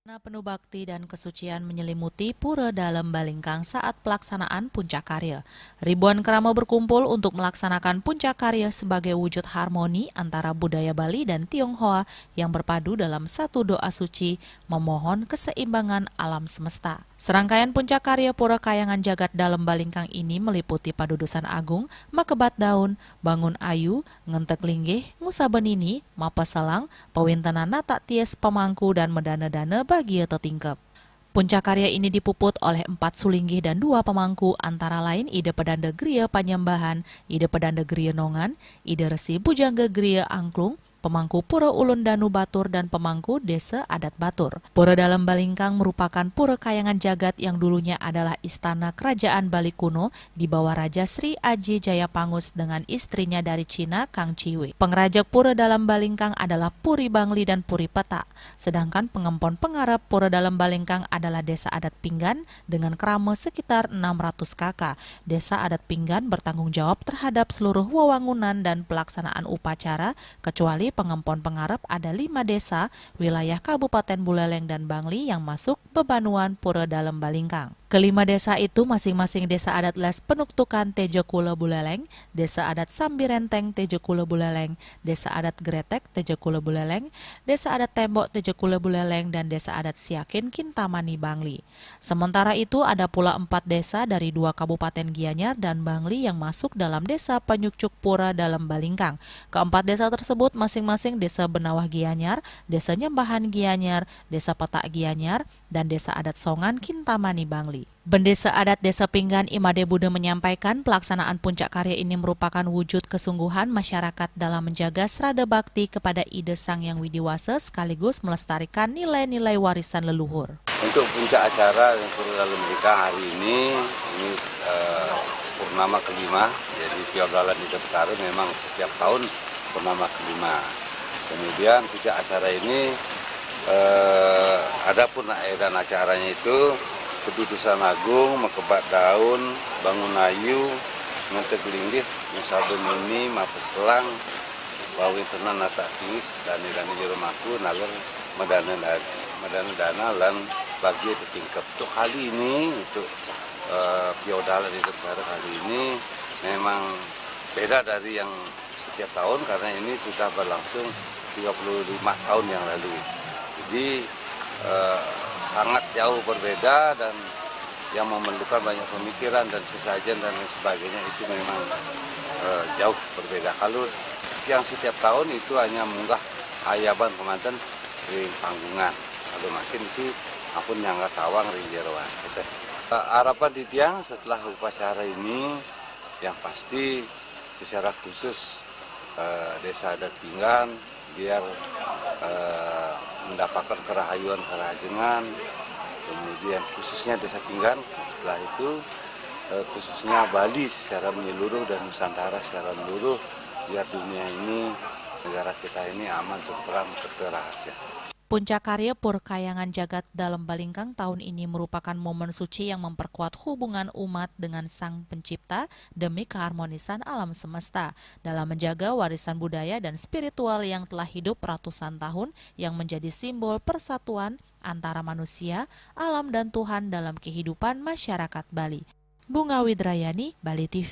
Nah, penuh bakti dan kesucian menyelimuti Pura Dalem Balingkang saat pelaksanaan Puncak Karya. Ribuan kerama berkumpul untuk melaksanakan Puncak Karya sebagai wujud harmoni antara budaya Bali dan Tionghoa yang berpadu dalam satu doa suci memohon keseimbangan alam semesta. Serangkaian Puncak Karya Pura Kayangan Jagat Dalem Balingkang ini meliputi padudusan agung, makebat daun, bangun ayu, ngentek linggih, ngusabenini, mapa selang, pawintenan natak tias pamangku dan medana-dana bagia tetingkep. Puncak karya ini dipuput oleh empat sulinggih dan dua pamangku, antara lain Ida Pedanda Gria Panyembahan, Ida Pedanda Gria Nongan, Ida Resi Bujangga Gria Angklung, pemangku Pura Ulun Danu Batur, dan pemangku Desa Adat Batur. Pura Dalem Balingkang merupakan pura kayangan jagat yang dulunya adalah istana kerajaan Bali kuno di bawah Raja Sri Aji Jayapangus dengan istrinya dari Cina, Kang Ciwi. Pengerajak Pura Dalem Balingkang adalah Puri Bangli dan Puri Peta, sedangkan pengempon pengarep Pura Dalem Balingkang adalah Desa Adat Pinggan dengan kerama sekitar enam ratus K K. Desa Adat Pinggan bertanggung jawab terhadap seluruh wewangunan dan pelaksanaan upacara, kecuali Pengempon Pengarep ada lima desa wilayah Kabupaten Buleleng dan Bangli yang masuk bebanuan Pura Dalem Balingkang. Kelima desa itu masing-masing Desa Adat Les Penuktukan Tejokula Buleleng, Desa Adat Sambirenteng Tejokula Buleleng, Desa Adat Gretek Tejokula Buleleng, Desa Adat Tembok Tejokula Buleleng, dan Desa Adat Siakin Kintamani Bangli. Sementara itu, ada pula empat desa dari dua kabupaten Gianyar dan Bangli yang masuk dalam Desa Penyukcuk Pura Dalem Balingkang. Keempat desa tersebut masing-masing Desa Benawah Gianyar, Desa Nyembahan Gianyar, Desa Petak Gianyar, dan Desa Adat Songan Kintamani Bangli. Bendesa Adat Desa Pinggan Imade Bude menyampaikan, pelaksanaan puncak karya ini merupakan wujud kesungguhan masyarakat dalam menjaga serada bakti kepada Ida Sang Yang Widiwasa sekaligus melestarikan nilai-nilai warisan leluhur. Untuk puncak acara yang perlu dalam berita hari ini, ini eh, purnama kelima, jadi Piaudalan di Betara memang setiap tahun purnama kelima. Kemudian puncak acara ini eh, adapun edan acaranya itu kedudusan agung, mekebat daun, bangun ayu, ngentek linggih, musabun ini, mapes selang, bawin tenan natak tiwis, dane-dane jero maku, naler medana da- medana dana lan bagi tetingkep. Untuk kali ini, untuk eh, Piaudalan di Negara kali ini memang beda dari yang setiap tahun karena ini sudah berlangsung tiga puluh lima tahun yang lalu. Jadi eh, sangat jauh berbeda dan yang memerlukan banyak pemikiran dan sesajen dan lain sebagainya itu memang eh, jauh berbeda. Kalau yang setiap tahun itu hanya munggah ayaban kemanten di panggungan. Kalau makin itu ampun nyangga tawang ring jeroan. Gitu. Eh, harapan titiang setelah upacara ini yang pasti secara khusus eh, Desa Adat Pinggan biar eh, mendapatkan kerahayuan kerajengan, kemudian khususnya Desa Pinggan, setelah itu eh, khususnya Bali secara menyeluruh dan Nusantara secara menyeluruh, biar dunia ini, negara kita ini aman, tentram, tertera aja. Puncak karya Pur Kayangan Jagat Dalem Balingkang tahun ini merupakan momen suci yang memperkuat hubungan umat dengan Sang Pencipta demi keharmonisan alam semesta. Dalam menjaga warisan budaya dan spiritual yang telah hidup ratusan tahun, yang menjadi simbol persatuan antara manusia, alam, dan Tuhan dalam kehidupan masyarakat Bali. Bunga Widrayani, Bali T V.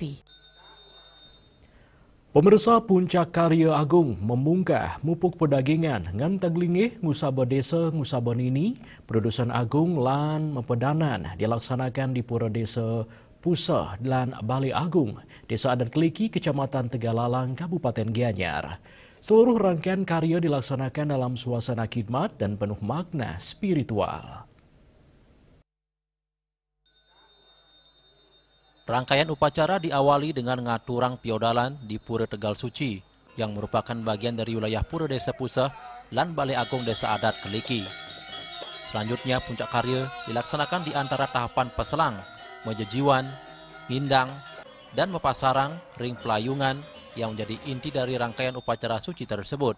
Pemirsa, puncak karya agung memungkah mupuk pedagingan ngan taglinggih ngusaba desa ngusaba nini, produsen agung lan mepedanan dilaksanakan di Pura Desa Puseh lan Balai Agung, Desa Adat Keliki, Kecamatan Tegalalang, Kabupaten Gianyar. Seluruh rangkaian karya dilaksanakan dalam suasana khidmat dan penuh makna spiritual. Rangkaian upacara diawali dengan ngaturang piodalan di Pura Tegal Suci, yang merupakan bagian dari wilayah Pura Desa Puseh lan Balai Agung Desa Adat Keliki. Selanjutnya, puncak karya dilaksanakan di antara tahapan peselang, mejejiwan, ngindang, dan mepasarang ring pelayungan yang menjadi inti dari rangkaian upacara suci tersebut.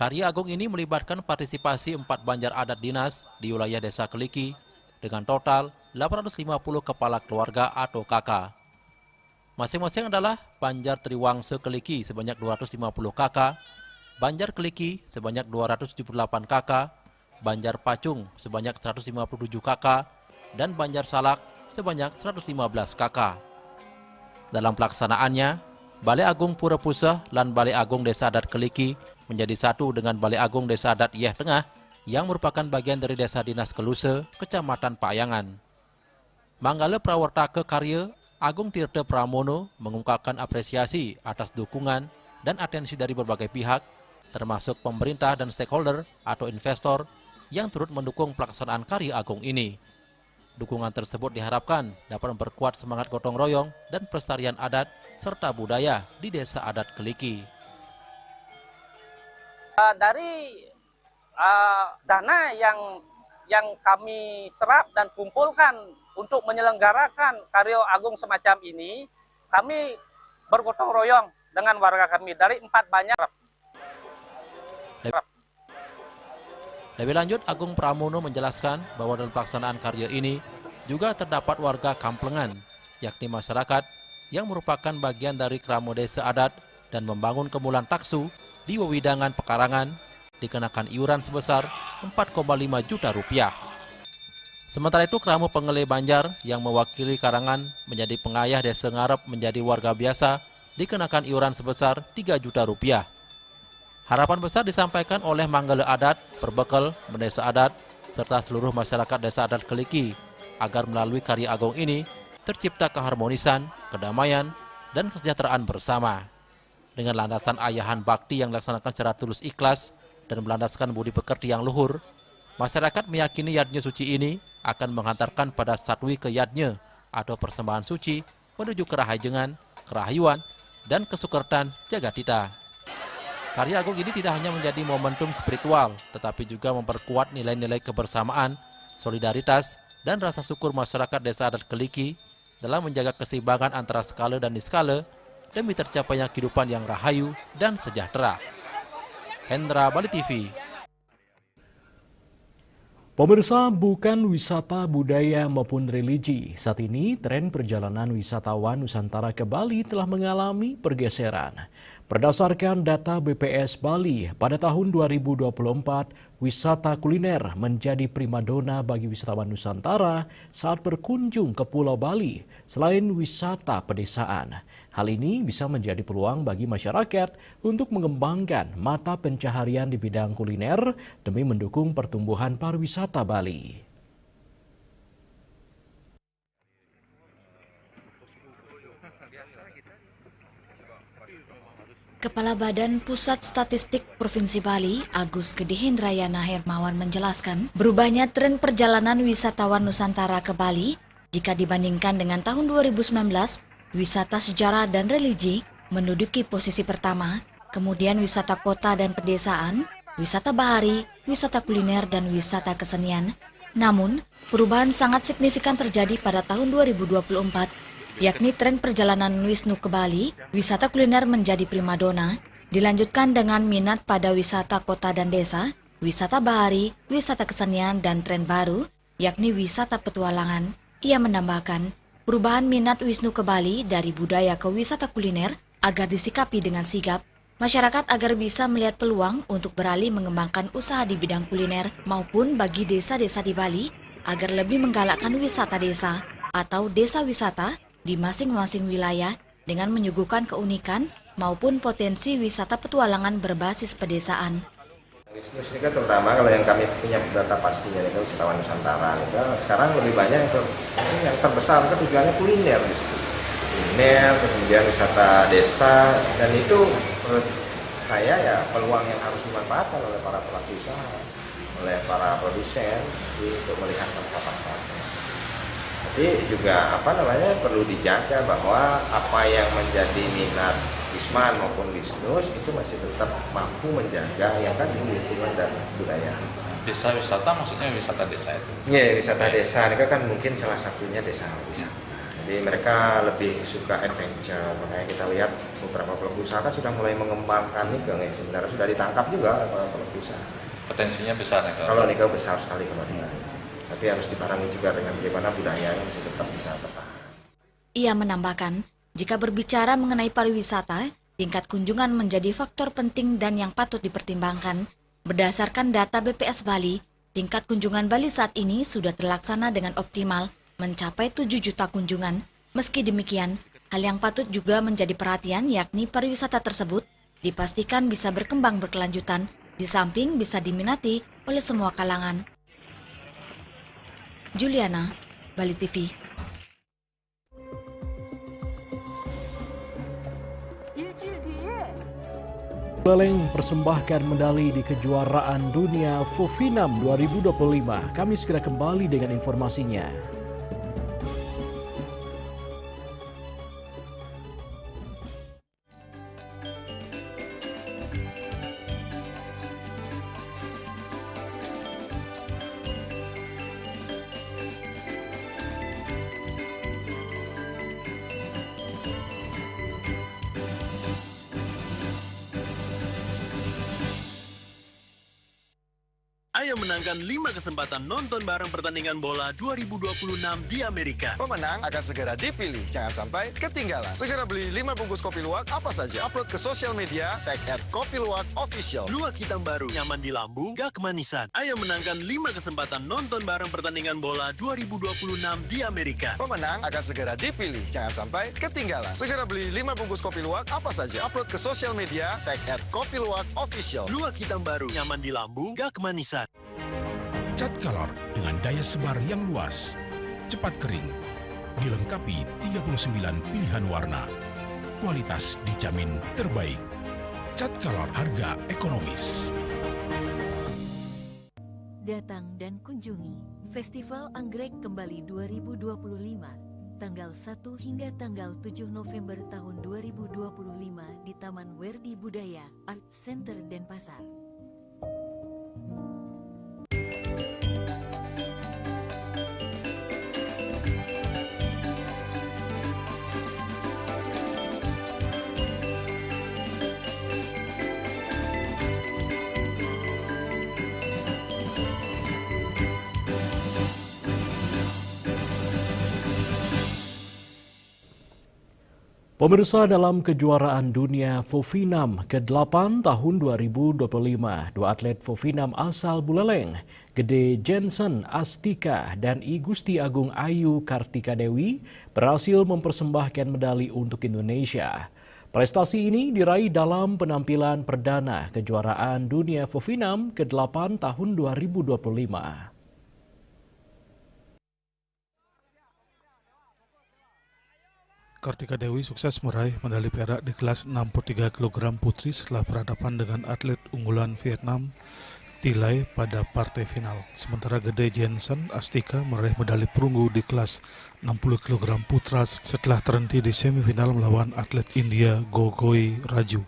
Karya agung ini melibatkan partisipasi empat banjar adat dinas di wilayah Desa Keliki dengan total delapan ratus lima puluh kepala keluarga atau K K. Masing-masing adalah Banjar Triwangsa Keliki sebanyak dua ratus lima puluh K K, Banjar Keliki sebanyak dua ratus tujuh puluh delapan K K, Banjar Pacung sebanyak seratus lima puluh tujuh K K, dan Banjar Salak sebanyak seratus lima belas K K. Dalam pelaksanaannya, Balai Agung Pura Puseh lan Balai Agung Desa Adat Keliki menjadi satu dengan Balai Agung Desa Adat Yeh Tengah yang merupakan bagian dari Desa Dinas Keluse, Kecamatan Payangan. Manggala prawartaka karya, Agung Tirta Pramono mengungkapkan apresiasi atas dukungan dan atensi dari berbagai pihak, termasuk pemerintah dan stakeholder atau investor yang turut mendukung pelaksanaan karya agung ini. Dukungan tersebut diharapkan dapat memperkuat semangat gotong royong dan pelestarian adat serta budaya di Desa Adat Keliki. Eh, dari eh, dana yang yang kami serap dan kumpulkan untuk menyelenggarakan karya agung semacam ini, kami bergotong royong dengan warga kami dari empat banjar. Lebih lanjut, Agung Pramono menjelaskan bahwa dalam pelaksanaan karya ini juga terdapat warga Kamplengan, yakni masyarakat yang merupakan bagian dari kerama desa adat dan membangun kemulan taksu di wewidangan pekarangan dikenakan iuran sebesar empat koma lima juta rupiah. Sementara itu, Keramu Pengele Banjar yang mewakili karangan menjadi pengayah desa ngarep menjadi warga biasa dikenakan iuran sebesar tiga juta rupiah. Harapan besar disampaikan oleh Manggala Adat, Perbekel, Bendesa Adat, serta seluruh masyarakat Desa Adat Keliki agar melalui karya agung ini tercipta keharmonisan, kedamaian, dan kesejahteraan bersama. Dengan landasan ayahan bakti yang dilaksanakan secara tulus ikhlas dan berlandaskan budi pekerti yang luhur, masyarakat meyakini yadnya suci ini akan menghantarkan pada satwi ke yadnya atau persembahan suci menuju kerahajengan, kerahayuan, dan kesukertan jagatita. Karya agung ini tidak hanya menjadi momentum spiritual, tetapi juga memperkuat nilai-nilai kebersamaan, solidaritas, dan rasa syukur masyarakat Desa Adat Keliki dalam menjaga keseimbangan antara skala dan niskala demi tercapainya kehidupan yang rahayu dan sejahtera. Hendra, Bali T V. Pemirsa, bukan wisata budaya maupun religi. Saat ini, tren perjalanan wisatawan Nusantara ke Bali telah mengalami pergeseran. Berdasarkan data B P S Bali, pada tahun dua ribu dua puluh empat, wisata kuliner menjadi primadona bagi wisatawan Nusantara saat berkunjung ke Pulau Bali, selain wisata pedesaan. Hal ini bisa menjadi peluang bagi masyarakat untuk mengembangkan mata pencaharian di bidang kuliner demi mendukung pertumbuhan pariwisata Bali. Kepala Badan Pusat Statistik Provinsi Bali, Agus Gede Hendrayana Hermawan, menjelaskan, berubahnya tren perjalanan wisatawan Nusantara ke Bali jika dibandingkan dengan tahun dua ribu sembilan belas, wisata sejarah dan religi menduduki posisi pertama, kemudian wisata kota dan pedesaan, wisata bahari, wisata kuliner, dan wisata kesenian. Namun, perubahan sangat signifikan terjadi pada tahun dua ribu dua puluh empat, yakni tren perjalanan Wisnu ke Bali, wisata kuliner menjadi primadona, dilanjutkan dengan minat pada wisata kota dan desa, wisata bahari, wisata kesenian, dan tren baru, yakni wisata petualangan. Ia menambahkan, perubahan minat Wisnu ke Bali dari budaya ke wisata kuliner agar disikapi dengan sigap. Masyarakat agar bisa melihat peluang untuk beralih mengembangkan usaha di bidang kuliner maupun bagi desa-desa di Bali agar lebih menggalakkan wisata desa atau desa wisata di masing-masing wilayah dengan menyuguhkan keunikan maupun potensi wisata petualangan berbasis pedesaan. Wisnus ini kan terutama kalau yang kami punya data pastinya ini kan wisatawan Nusantara ini kan sekarang lebih banyak itu yang terbesar kan tujuannya kuliner justru. Kuliner, terus kemudian wisata desa, dan itu menurut saya ya peluang yang harus dimanfaatkan oleh para pelaku usaha, oleh para produsen di, untuk melihat pangsa pasar. Tapi juga apa namanya perlu dijaga bahwa apa yang menjadi minat Wisman maupun Wisnus itu masih tetap mampu menjaga yang tadi lingkungan dan budaya. Desa wisata maksudnya wisata desa itu? Iya, wisata desa ini kan mungkin salah satunya desa wisata. Jadi mereka lebih suka adventure, makanya kita lihat beberapa pelaku usaha kan sudah mulai mengembangkan nih, sebenarnya sudah ditangkap juga oleh para pelaku usaha. Potensinya besar nih, kalau nih besar sekali kalau di Bali. Tapi harus dibarengi juga dengan bagaimana budayanya masih tetap bisa bertahan. Ia menambahkan, jika berbicara mengenai pariwisata, tingkat kunjungan menjadi faktor penting dan yang patut dipertimbangkan. Berdasarkan data B P S Bali, tingkat kunjungan Bali saat ini sudah terlaksana dengan optimal, mencapai tujuh juta kunjungan. Meski demikian, hal yang patut juga menjadi perhatian yakni pariwisata tersebut dipastikan bisa berkembang berkelanjutan, di samping bisa diminati oleh semua kalangan. Juliana, Bali T V. Leleng persembahkan medali di kejuaraan dunia Fofinam dua ribu dua puluh lima. Kami segera kembali dengan informasinya. Yang menangkan lima kesempatan nonton bareng pertandingan bola dua ribu dua puluh enam di Amerika. Pemenang akan segera dipilih, jangan sampai ketinggalan. Segera beli lima bungkus kopi luwak apa saja. Upload ke sosial media, tag at kopi luwak official. Luwak hitam baru, nyaman di lambung, gak kemanisan. Ayo menangkan lima kesempatan nonton bareng pertandingan bola dua ribu dua puluh enam di Amerika. Pemenang akan segera dipilih, jangan sampai ketinggalan. Segera beli lima bungkus kopi luwak apa saja. Upload ke sosial media, tag at kopi luwak official. Luwak hitam baru, nyaman di lambung, gak kemanisan. Cat Color dengan daya sebar yang luas, cepat kering, dilengkapi tiga puluh sembilan pilihan warna. Kualitas dijamin terbaik. Cat Color, harga ekonomis. Datang dan kunjungi Festival Anggrek Kembali dua ribu dua puluh lima, tanggal satu hingga tanggal tujuh November tahun dua ribu dua puluh lima di Taman Werdi Budaya, Art Center Denpasar. Pemirsa, dalam kejuaraan dunia Fofinam kedelapan tahun dua ribu dua puluh lima, dua atlet Fofinam asal Buleleng, Gede Jensen Astika dan I Gusti Agung Ayu Kartika Dewi, berhasil mempersembahkan medali untuk Indonesia. Prestasi ini diraih dalam penampilan perdana kejuaraan dunia Fofinam kedelapan tahun dua ribu dua puluh lima. Kartika Dewi sukses meraih medali perak di kelas enam puluh tiga kilogram putri setelah berhadapan dengan atlet unggulan Vietnam, Thi Lai, pada partai final. Sementara Gede Jensen Astika meraih medali perunggu di kelas enam puluh kilogram putra setelah terhenti di semifinal melawan atlet India Gogoi Raju.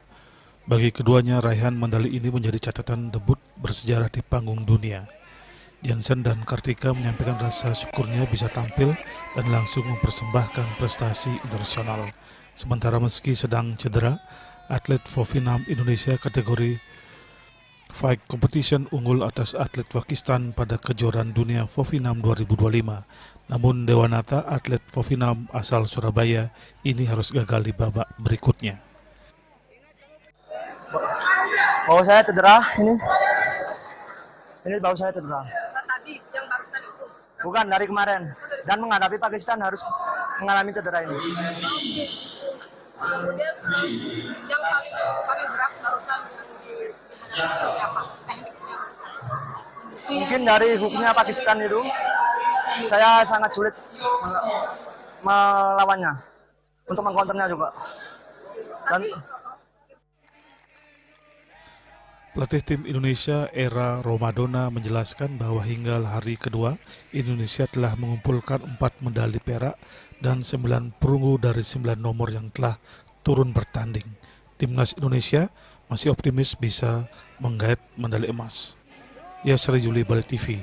Bagi keduanya, raihan medali ini menjadi catatan debut bersejarah di panggung dunia. Jensen dan Kartika menyampaikan rasa syukurnya bisa tampil dan langsung mempersembahkan prestasi internasional. Sementara meski sedang cedera, atlet Fofinam Indonesia kategori Fight Competition unggul atas atlet Pakistan pada kejuaraan dunia Fofinam dua ribu dua puluh lima. Namun Dewanata, atlet Fofinam asal Surabaya, ini harus gagal di babak berikutnya. Bahu saya cedera ini. Ini bahu saya cedera. Tadi yang barusan itu. Bukan, dari kemarin. Dan menghadapi Pakistan harus mengalami cedera ini. Kemudian yang paling, paling berat barusan yang di, dihadapi apa? Tekniknya. Mungkin dari hooknya Pakistan itu, saya sangat sulit melawannya, untuk mengkonternya juga. Dan Pelatih tim Indonesia, Era Romadona, menjelaskan bahwa hingga hari kedua, Indonesia telah mengumpulkan empat medali perak dan sembilan perunggu dari sembilan nomor yang telah turun bertanding. Timnas Indonesia masih optimis bisa menggait medali emas. Yasri Juli, Bali T V.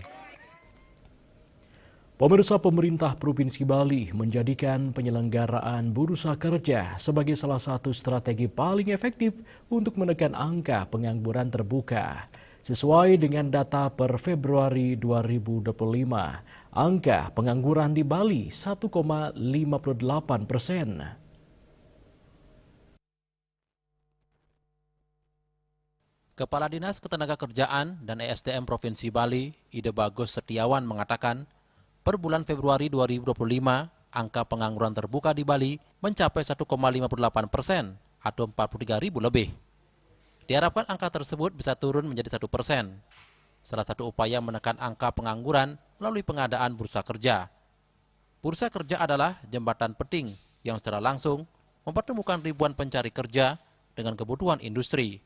Pemirsa, pemerintah Provinsi Bali menjadikan penyelenggaraan Bursa Kerja sebagai salah satu strategi paling efektif untuk menekan angka pengangguran terbuka. Sesuai dengan data per Februari dua ribu dua puluh lima, angka pengangguran di Bali satu koma lima puluh delapan persen. Kepala Dinas Ketenagakerjaan dan E S D M Provinsi Bali, Ida Bagus Setiawan, mengatakan, per bulan Februari dua ribu dua puluh lima, angka pengangguran terbuka di Bali mencapai satu koma lima puluh delapan persen atau empat puluh tiga ribu lebih. Diharapkan angka tersebut bisa turun menjadi satu persen. Salah satu upaya menekan angka pengangguran melalui pengadaan bursa kerja. Bursa kerja adalah jembatan penting yang secara langsung mempertemukan ribuan pencari kerja dengan kebutuhan industri.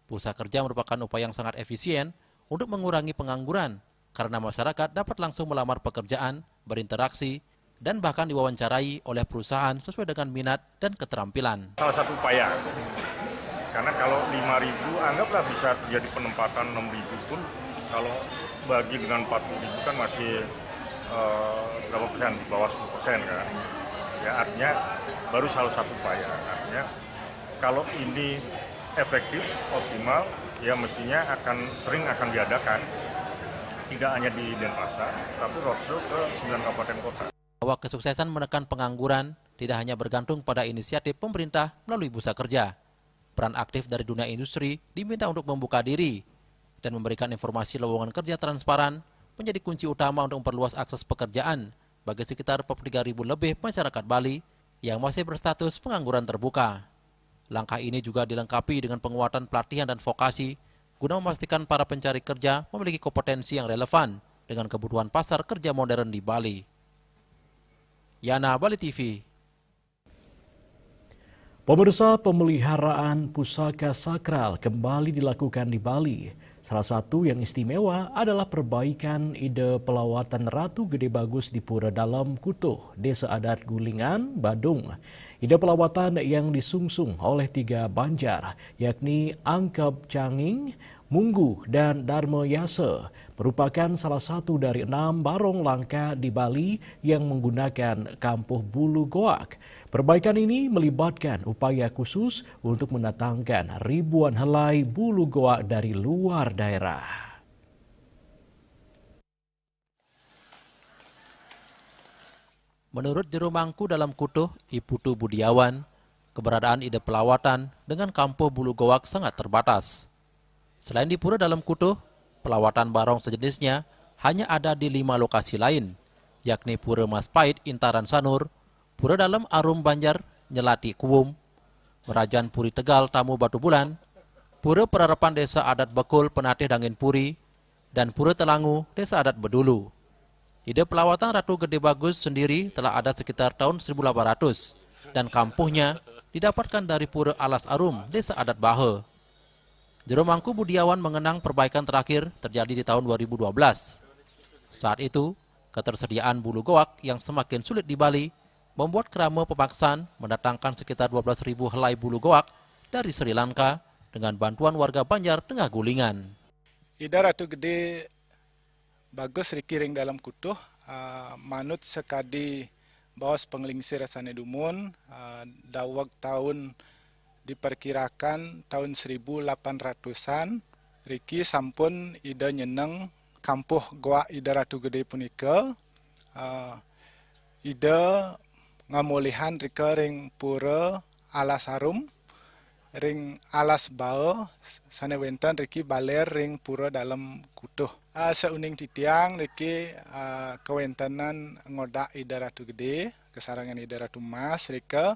Bursa kerja merupakan upaya yang sangat efisien untuk mengurangi pengangguran karena masyarakat dapat langsung melamar pekerjaan, berinteraksi, dan bahkan diwawancarai oleh perusahaan sesuai dengan minat dan keterampilan. Salah satu upaya, karena kalau lima ribu, anggaplah bisa terjadi penempatan enam ribu pun, kalau bagi dengan empat puluh ribu kan masih, eh, berapa persen? Di bawah sepuluh persen, kan. Ya, artinya baru salah satu upaya. Artinya kalau ini efektif, optimal, Ya, mestinya akan sering akan diadakan, tidak hanya di Denpasar, tapi roadshow ke sembilan kabupaten kota. Bahwa kesuksesan menekan pengangguran tidak hanya bergantung pada inisiatif pemerintah melalui Bursa Kerja. Peran aktif dari dunia industri diminta untuk membuka diri dan memberikan informasi lowongan kerja transparan menjadi kunci utama untuk memperluas akses pekerjaan bagi sekitar empat puluh tiga ribu lebih masyarakat Bali yang masih berstatus pengangguran terbuka. Langkah ini juga dilengkapi dengan penguatan pelatihan dan vokasi guna memastikan para pencari kerja memiliki kompetensi yang relevan dengan kebutuhan pasar kerja modern di Bali. Yana, Bali T V. Pemirsa, pemeliharaan pusaka sakral kembali dilakukan di Bali. Salah satu yang istimewa adalah perbaikan ide pelawatan Ratu Gede Bagus di Pura Dalem Kutuh, Desa Adat Gulingan, Badung. Ide pelawatan yang disungsung oleh tiga banjar, yakni Angkep Canging, Munggu, dan Darmo Yase, merupakan salah satu dari enam barong langka di Bali yang menggunakan kampuh bulu goak. Perbaikan ini melibatkan upaya khusus untuk mendatangkan ribuan helai bulu goak dari luar daerah. Menurut Jero Mangku Dalem Kutuh, I Putu Budiawan, keberadaan ide pelawatan dengan kampuh bulu goak sangat terbatas. Selain di Pura Dalem Kutuh, pelawatan barong sejenisnya hanya ada di lima lokasi lain, yakni Pura Mas Pait Intaran Sanur, Pura Dalem Arum Banjar Nyelati Kuwum, Merajan Puri Tegal Tamu Batu Bulan, Pura Perarapan Desa Adat Bekul Penatih Dangin Puri, dan Pura Telangu Desa Adat Bedulu. Ide pelawatan Ratu Gede Bagus sendiri telah ada sekitar tahun seribu delapan ratus dan kampuhnya didapatkan dari Pura Alas Arum, Desa Adat Bahe. Jero Mangku Budiawan mengenang perbaikan terakhir terjadi di tahun dua ribu dua belas. Saat itu, ketersediaan bulu goak yang semakin sulit di Bali membuat krama pemaksaan mendatangkan sekitar dua belas ribu helai bulu goak dari Sri Lanka dengan bantuan warga Banjar Tengah Gulingan. Ida Ratu Gede Bagus riki ring Dalem Kutuh, ah, manut sakadi baos panglingsir sane dumun, ah, daweg taun diperkirakan taun seribu lapan ratusan, riki sampun Ida nyeneng kampuh goak Ida Ratu Gede punika, ah, Ida ngamulihan rika ring Pura Alas Arum, ring Alas Bahe, sane wenten riki baler ring Pura Dalem Kutuh. Ah, sauning titiang riki, ah, kawentenan ngodak Ida Ratu Gede, kasarengan Ida Ratu Mas rika,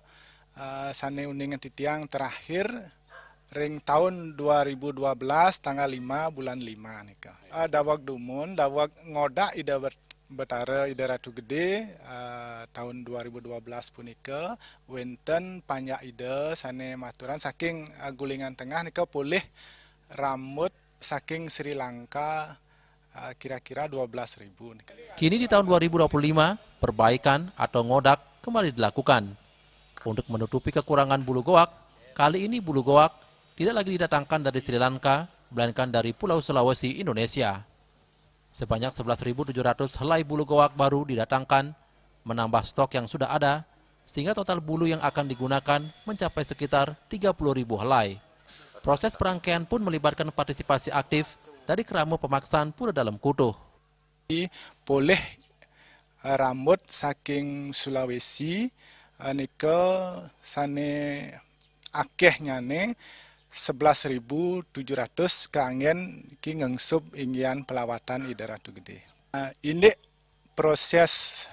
ah, sane uningan titiang terakhir ring taun dua ribu dua belas tanggal lima bulan lima nika. Ah, daweg dumun, daweg ngodak Ida Ber-, Betara Ida Ratu Gede, ah, taun dua ribu dua belas punika wenten panjak Ida sane maturan saking, ah, Gulingan Tengah nika polih rambut saking Sri Lanka, ah, kira-kira dua belas ribu nika. Kini di tahun dua ribu dua puluh lima, perbaikan atau ngodak kembali dilakukan. Untuk menutupi kekurangan bulu goak, kali ini bulu goak tidak lagi didatangkan dari Sri Lanka, melainkan dari Pulau Sulawesi, Indonesia. Sebanyak sebelas ribu tujuh ratus helai bulu goak baru didatangkan, menambah stok yang sudah ada, sehingga total bulu yang akan digunakan mencapai sekitar tiga puluh ribu helai. Proses perangkaian pun melibatkan partisipasi aktif dari kerama pemaksaan Pura Dalem Kutuh. Polih, eh, rambut saking Sulawesi, eh, nika sane akehnyane sebelas ribu tujuh ratus kaanggen ki ngengsub inggihan pelawatan Ida Ratu Gede. Eh, indik proses,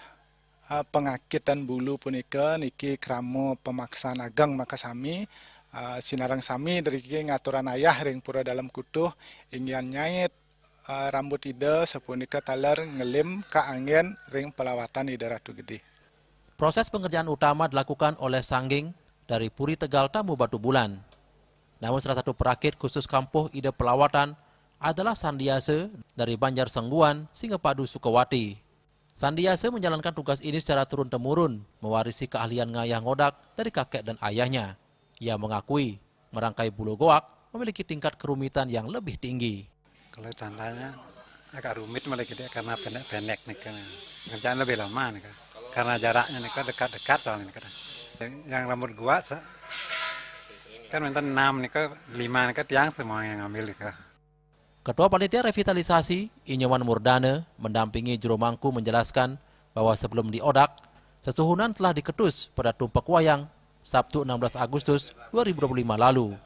eh, pengakitan bulu punika niki krama pemaksaan ageng makasami, eh, sinareng sami driki ngaturan ayah ring Pura Dalem Kutuh inggihan nyait, eh, rambut Ida sapunika taler ngelim kaanggen ring pelawatan Ida Ratu Gede. Proses pengerjaan utama dilakukan oleh Sangging dari Puri Tegal Tamu Batu Bulan. Namun salah satu perakit khusus kampuh ide pelawatan adalah Sandiase dari Banjar Sengguan, Singapadu, Sukawati. Sandiase menjalankan tugas ini secara turun-temurun, mewarisi keahlian ngayah ngodak dari kakek dan ayahnya. Ia mengakui, merangkai bulu goak memiliki tingkat kerumitan yang lebih tinggi. Kalau tandanya agak rumit malah gede karena pendek-pendek nih kan. Kerjaan lebih lama nih kan. Karena jaraknya nih kan dekat-dekat soalnya nih kan. Yang, yang rambut goak sa-, Kan wénten enam nika, lima nika tiang semua yang ngambil nika. Ketua Panitia Revitalisasi, I Nyoman Murdana, mendampingi juru mangku menjelaskan bahwa sebelum diodak, sesuhunan telah diketus pada tumpek wayang, Sabtu enam belas Agustus dua ribu dua puluh lima lalu.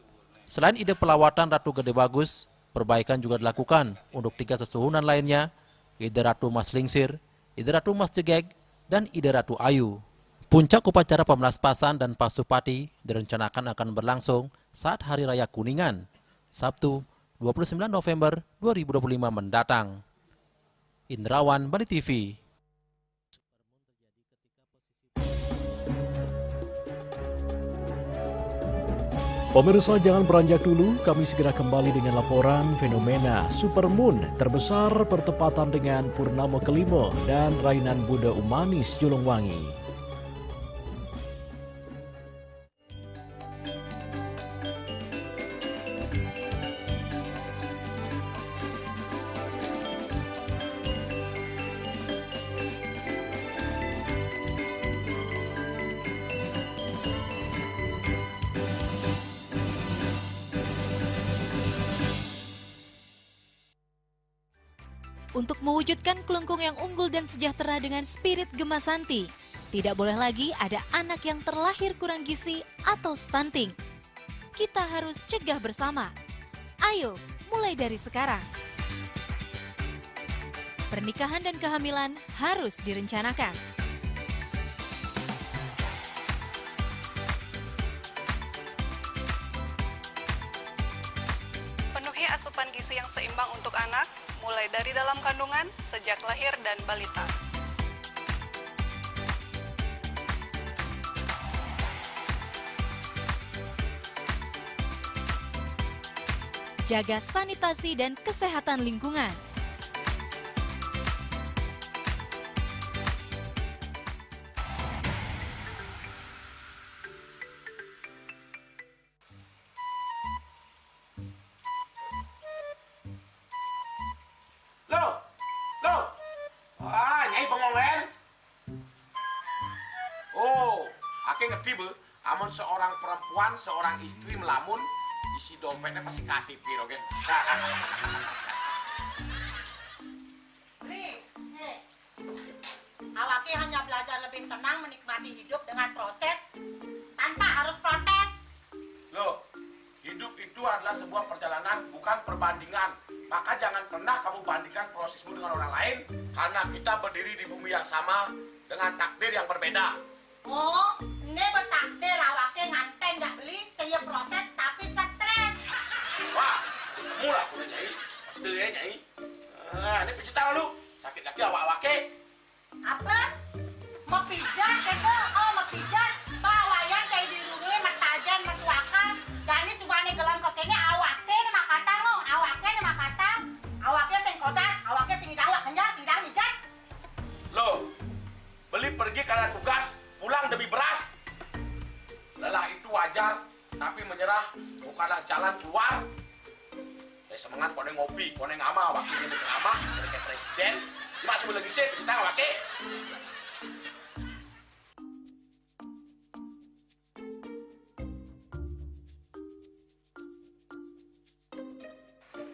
Selain ide pelawatan Ratu Gede Bagus, perbaikan juga dilakukan untuk tiga sesuhunan lainnya, ide Ratu Mas Lingsir, ide Ratu Mas Jegeg, dan ide Ratu Ayu. Puncak upacara pemlaspasan dan pasuh pati direncanakan akan berlangsung saat Hari Raya Kuningan, Sabtu, dua puluh sembilan November dua ribu dua puluh lima mendatang. Indrawan, Bali T V. Pemirsa, jangan beranjak dulu, kami segera kembali dengan laporan fenomena supermoon terbesar bertepatan dengan Purnama Kelima dan Rainan Buddha Umanis Julungwangi. Untuk mewujudkan Klungkung yang unggul dan sejahtera dengan spirit Gema Santi, tidak boleh lagi ada anak yang terlahir kurang gizi atau stunting. Kita harus cegah bersama. Ayo, mulai dari sekarang. Pernikahan dan kehamilan harus direncanakan. Penuhi asupan gizi yang seimbang untuk anak, mulai dari dalam kandungan, sejak lahir dan balita. Jaga sanitasi dan kesehatan lingkungan. Loh, loh. Ah, Nyai bengong, Len. Oh, aké ngerti, Be. Amun seorang perempuan, seorang istri melamun, isi dompetnya pasti K T P, Rogen. Nih, nih. Awake hanya belajar lebih tenang menikmati hidup dengan proses tanpa harus protes. Loh, hidup itu adalah sebuah perjalanan, bukan perbandingan. Maka jangan pernah kamu bandingkan prosesmu dengan orang lain, karena kita berdiri di bumi yang sama dengan takdir yang berbeda. Oh, ini bertakdir awake nganten jak beli, saya proses tapi stres. Wah, kamu lah punya Nyai. Betul ya, Nyai. Ah, ini pijit tangan lu. Sakit lagi awak-awake. Apa? Mapijat, kata? Oh, mapijat. Bawayan kayak di rumah, matajan, matuakan. Jani cuma nih gelam ke kene, awake nih makatang, oh. Awake nih makatang. Awake sing kodak, awake sing idang, wak kenyang, sing idang mijat. Loh, beli pergi karena tugas, pulang demi beras. Lelah itu wajar, tapi menyerah bukanlah jalan keluar. Eh, semangat, koné ngopi, koné ngamal, wakilnya berceramah, jadi kayak presiden. Cuma sebelum lagi sih, kita nggak pakai.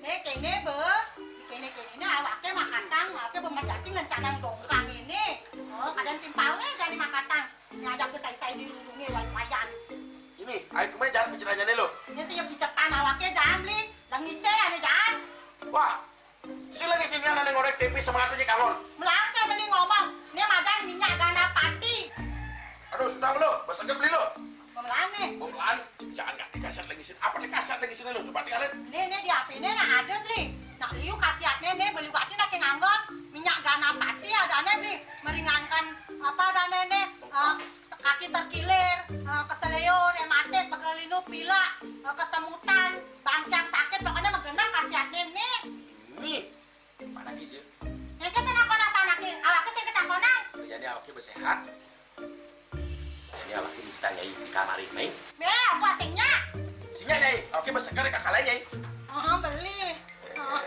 Nih, kene, Be. Kene, kene, ini awake makatang, awake bemedati ngencanang dongkang ini. Oh, kadang timpalnya jadi makatang. Ngajak besai-sai di rumahnya, wayan. Ini, ayo kemana jalan pencelanjanya lo? Ini sih ya bicetan awake, jangan beli. Lengise, ane jangan. Wah, si lagi sini ada ngorek tempe sama atunya kangon. Melarang saya beli ngomong. Ini madan minyak gana pati. Aduh, sudah lo, besar beli lo. Pemelaan nih. Pemelaan, jangan nggak dikasih lagi sini. Apa dikasih lagi sini lo? Coba tinggalin. Nih, nih di H P nih nah ada beli. Nak liu khasiatnya nih beli waktu nak nganggon. Minyak gana pati ada nih beli. Meringankan apa ada nih, nih, eh, kaki terkilir, eh, keseleo, rematik, pegelinu, pilek, eh, kesemutan, bangkiang sakit, pokoknya menggenang khasiatnya nih. Nih, mana gitu? Yang ke sana kona sana ki, awaknya sih ketakonan. Jadi awaknya bersehat. Ini awaknya kita nyai di kamar ini. Nih, aku asingnya. Sini nyai, awaknya berseger kakak lain nyai. Oh, beli. Oh,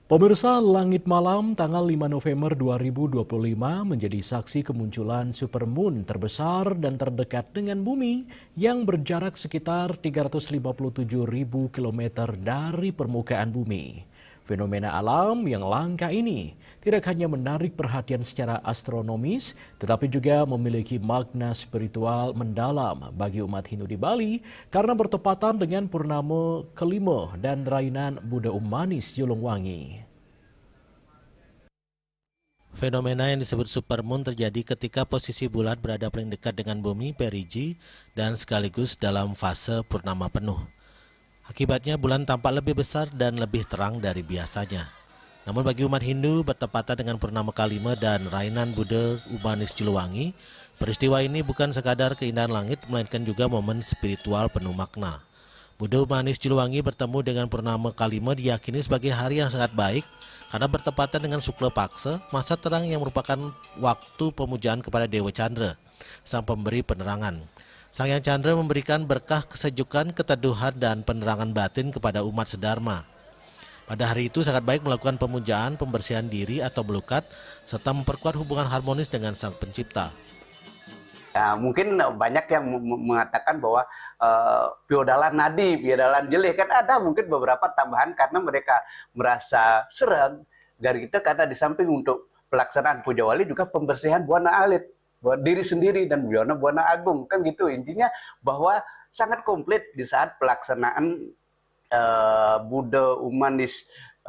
Pemirsa, langit malam tanggal lima November dua ribu dua puluh lima menjadi saksi kemunculan supermoon terbesar dan terdekat dengan bumi yang berjarak sekitar tiga ratus lima puluh tujuh ribu kilometer dari permukaan bumi. Fenomena alam yang langka ini tidak hanya menarik perhatian secara astronomis, tetapi juga memiliki makna spiritual mendalam bagi umat Hindu di Bali karena bertepatan dengan Purnama Kelima dan Rainan Buddha Umanis Julungwangi. Fenomena yang disebut supermoon terjadi ketika posisi bulan berada paling dekat dengan bumi, perigee, dan sekaligus dalam fase purnama penuh. Akibatnya, bulan tampak lebih besar dan lebih terang dari biasanya. Namun, bagi umat Hindu, bertepatan dengan Purnama Kalima dan Rainan Buddha Umanis Julungwangi, peristiwa ini bukan sekadar keindahan langit, melainkan juga momen spiritual penuh makna. Buddha Umanis Julungwangi bertemu dengan Purnama Kalima diyakini sebagai hari yang sangat baik karena bertepatan dengan Sukla Paksa, masa terang yang merupakan waktu pemujaan kepada Dewa Chandra, sang pemberi penerangan. Sang Yang Chandra memberikan berkah kesejukan, keteduhan, dan penerangan batin kepada umat sedharma. Pada hari itu sangat baik melakukan pemujaan, pembersihan diri atau melukat, serta memperkuat hubungan harmonis dengan Sang Pencipta. Ya, mungkin banyak yang mengatakan bahwa uh, piodalan nadi, piodalan jelih, kan ada mungkin beberapa tambahan karena mereka merasa sereg dari kita, karena di samping untuk pelaksanaan pujawali juga pembersihan buana alit, buat diri sendiri dan buana buana agung, kan gitu. Intinya bahwa sangat komplit di saat pelaksanaan uh, Buddha Umanis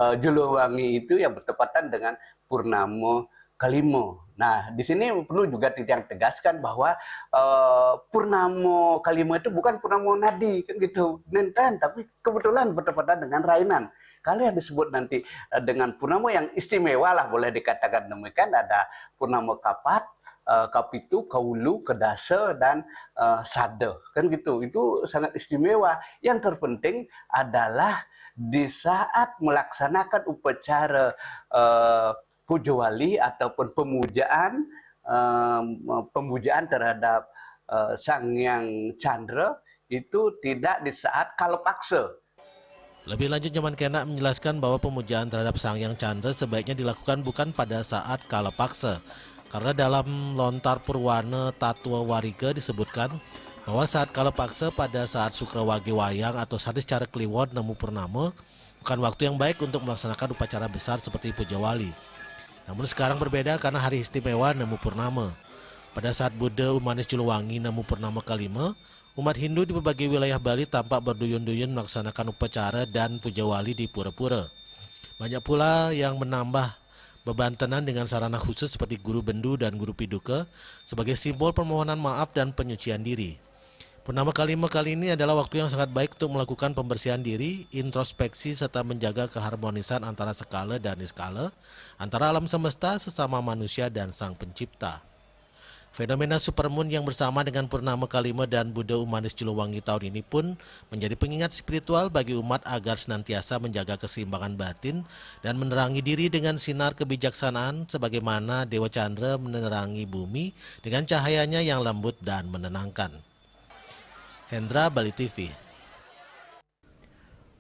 uh, Julungwangi itu yang bertepatan dengan Purnama Kalima. Nah, di sini perlu juga yang tegaskan bahwa uh, Purnama Kalima itu bukan Purnama Nadi, kan gitu, nenten, tapi kebetulan bertepatan dengan Rainan. Kalau yang disebut nanti uh, dengan purnama yang istimewa lah, boleh dikatakan demikian, ada Purnama Kapat, uh, Kapitu, Kaulu, Kedasa, dan uh, Sada, kan gitu. Itu sangat istimewa. Yang terpenting adalah di saat melaksanakan upacara uh, pujawali ataupun pemujaan, um, pemujaan terhadap uh, Sang Yang Chandra itu tidak di saat kala paksa. Lebih lanjut, Nyoman Kenak menjelaskan bahwa pemujaan terhadap Sang Yang Chandra sebaiknya dilakukan bukan pada saat kala paksa, karena dalam Lontar Purwana Tatwa Wariga disebutkan bahwa saat kala paksa, pada saat Sukrawage Wayang atau Saniscara Kliwon nemu purnama, bukan waktu yang baik untuk melaksanakan upacara besar seperti pujawali. Namun sekarang berbeda karena hari istimewa nemu purnama. Pada saat Buddha Umanis Julungwangi nemu purnama Kalima, umat Hindu di berbagai wilayah Bali tampak berduyun-duyun melaksanakan upacara dan pujawali di pura-pura. Banyak pula yang menambah bebantenan dengan sarana khusus seperti guru bendu dan guru piduka sebagai simbol permohonan maaf dan penyucian diri. Purnama Kalima kali ini adalah waktu yang sangat baik untuk melakukan pembersihan diri, introspeksi, serta menjaga keharmonisan antara sekala dan niskala, antara alam semesta, sesama manusia, dan Sang Pencipta. Fenomena supermoon yang bersama dengan Purnama Kalima dan Buddha Umanis Julungwangi tahun ini pun menjadi pengingat spiritual bagi umat agar senantiasa menjaga keseimbangan batin dan menerangi diri dengan sinar kebijaksanaan sebagaimana Dewa Chandra menerangi bumi dengan cahayanya yang lembut dan menenangkan. Hendra, Bali T V.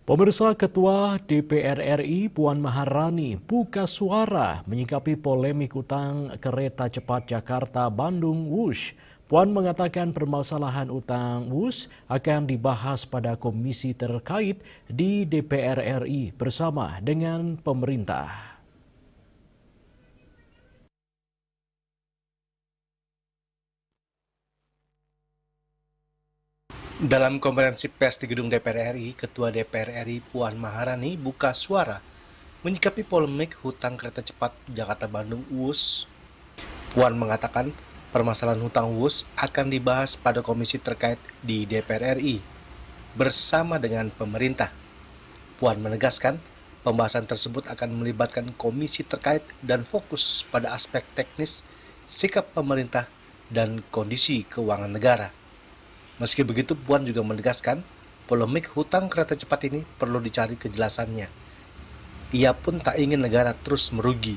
Pemirsa, Ketua D P R R I Puan Maharani buka suara menyikapi polemik utang kereta cepat Jakarta Bandung, Wush. Puan mengatakan permasalahan utang Wush akan dibahas pada komisi terkait di D P R R I bersama dengan pemerintah. Dalam konferensi pers di gedung D P R R I, Ketua D P R R I Puan Maharani buka suara menyikapi polemik hutang kereta cepat Jakarta Bandung, Wush. Puan mengatakan permasalahan hutang Wush akan dibahas pada komisi terkait di D P R R I bersama dengan pemerintah. Puan menegaskan pembahasan tersebut akan melibatkan komisi terkait dan fokus pada aspek teknis, sikap pemerintah, dan kondisi keuangan negara. Meski begitu, Puan juga menegaskan polemik hutang kereta cepat ini perlu dicari kejelasannya. Ia pun tak ingin negara terus merugi.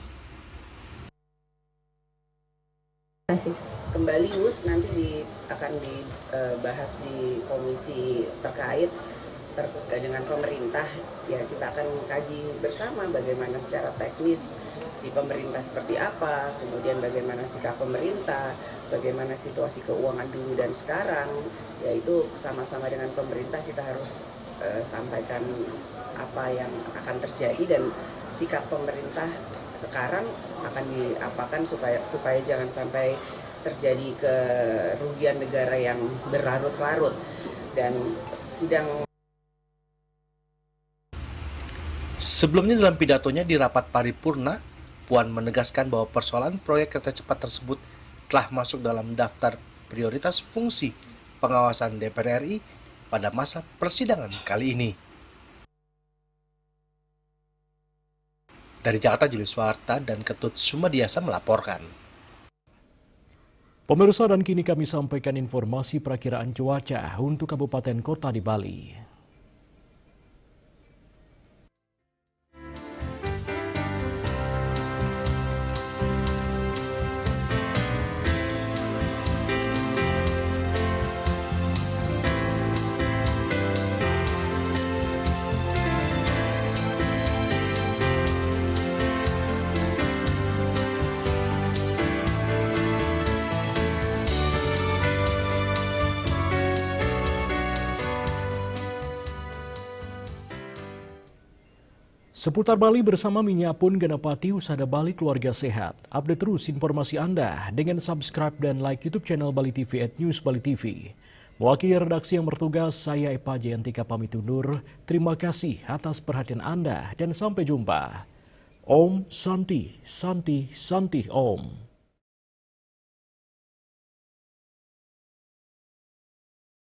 Kembali Wush nanti di, akan dibahas di komisi terkait. Ter- dengan pemerintah, ya, kita akan mengkaji bersama bagaimana secara teknis di pemerintah seperti apa, kemudian bagaimana sikap pemerintah, bagaimana situasi keuangan dulu dan sekarang. Ya, itu sama-sama dengan pemerintah kita harus eh, sampaikan apa yang akan terjadi dan sikap pemerintah sekarang akan diapakan supaya supaya jangan sampai terjadi kerugian negara yang berlarut-larut. Dan sidang Sebelumnya, dalam pidatonya di rapat paripurna, Puan menegaskan bahwa persoalan proyek kereta cepat tersebut telah masuk dalam daftar prioritas fungsi pengawasan D P R R I pada masa persidangan kali ini. Dari Jakarta, Julius Warta dan Ketut Sumadiasa melaporkan. Pemirsa, dan kini kami sampaikan informasi perakiraan cuaca untuk kabupaten kota di Bali. Seputar Bali bersama Minya pun genepati usada Bali keluarga sehat. Update terus informasi Anda dengan subscribe dan like YouTube channel Bali T V at News Bali T V. Mewakili redaksi yang bertugas, saya Epa Jayantika pamit undur. Terima kasih atas perhatian Anda dan sampai jumpa. Om Santi, Santi, Santi Om.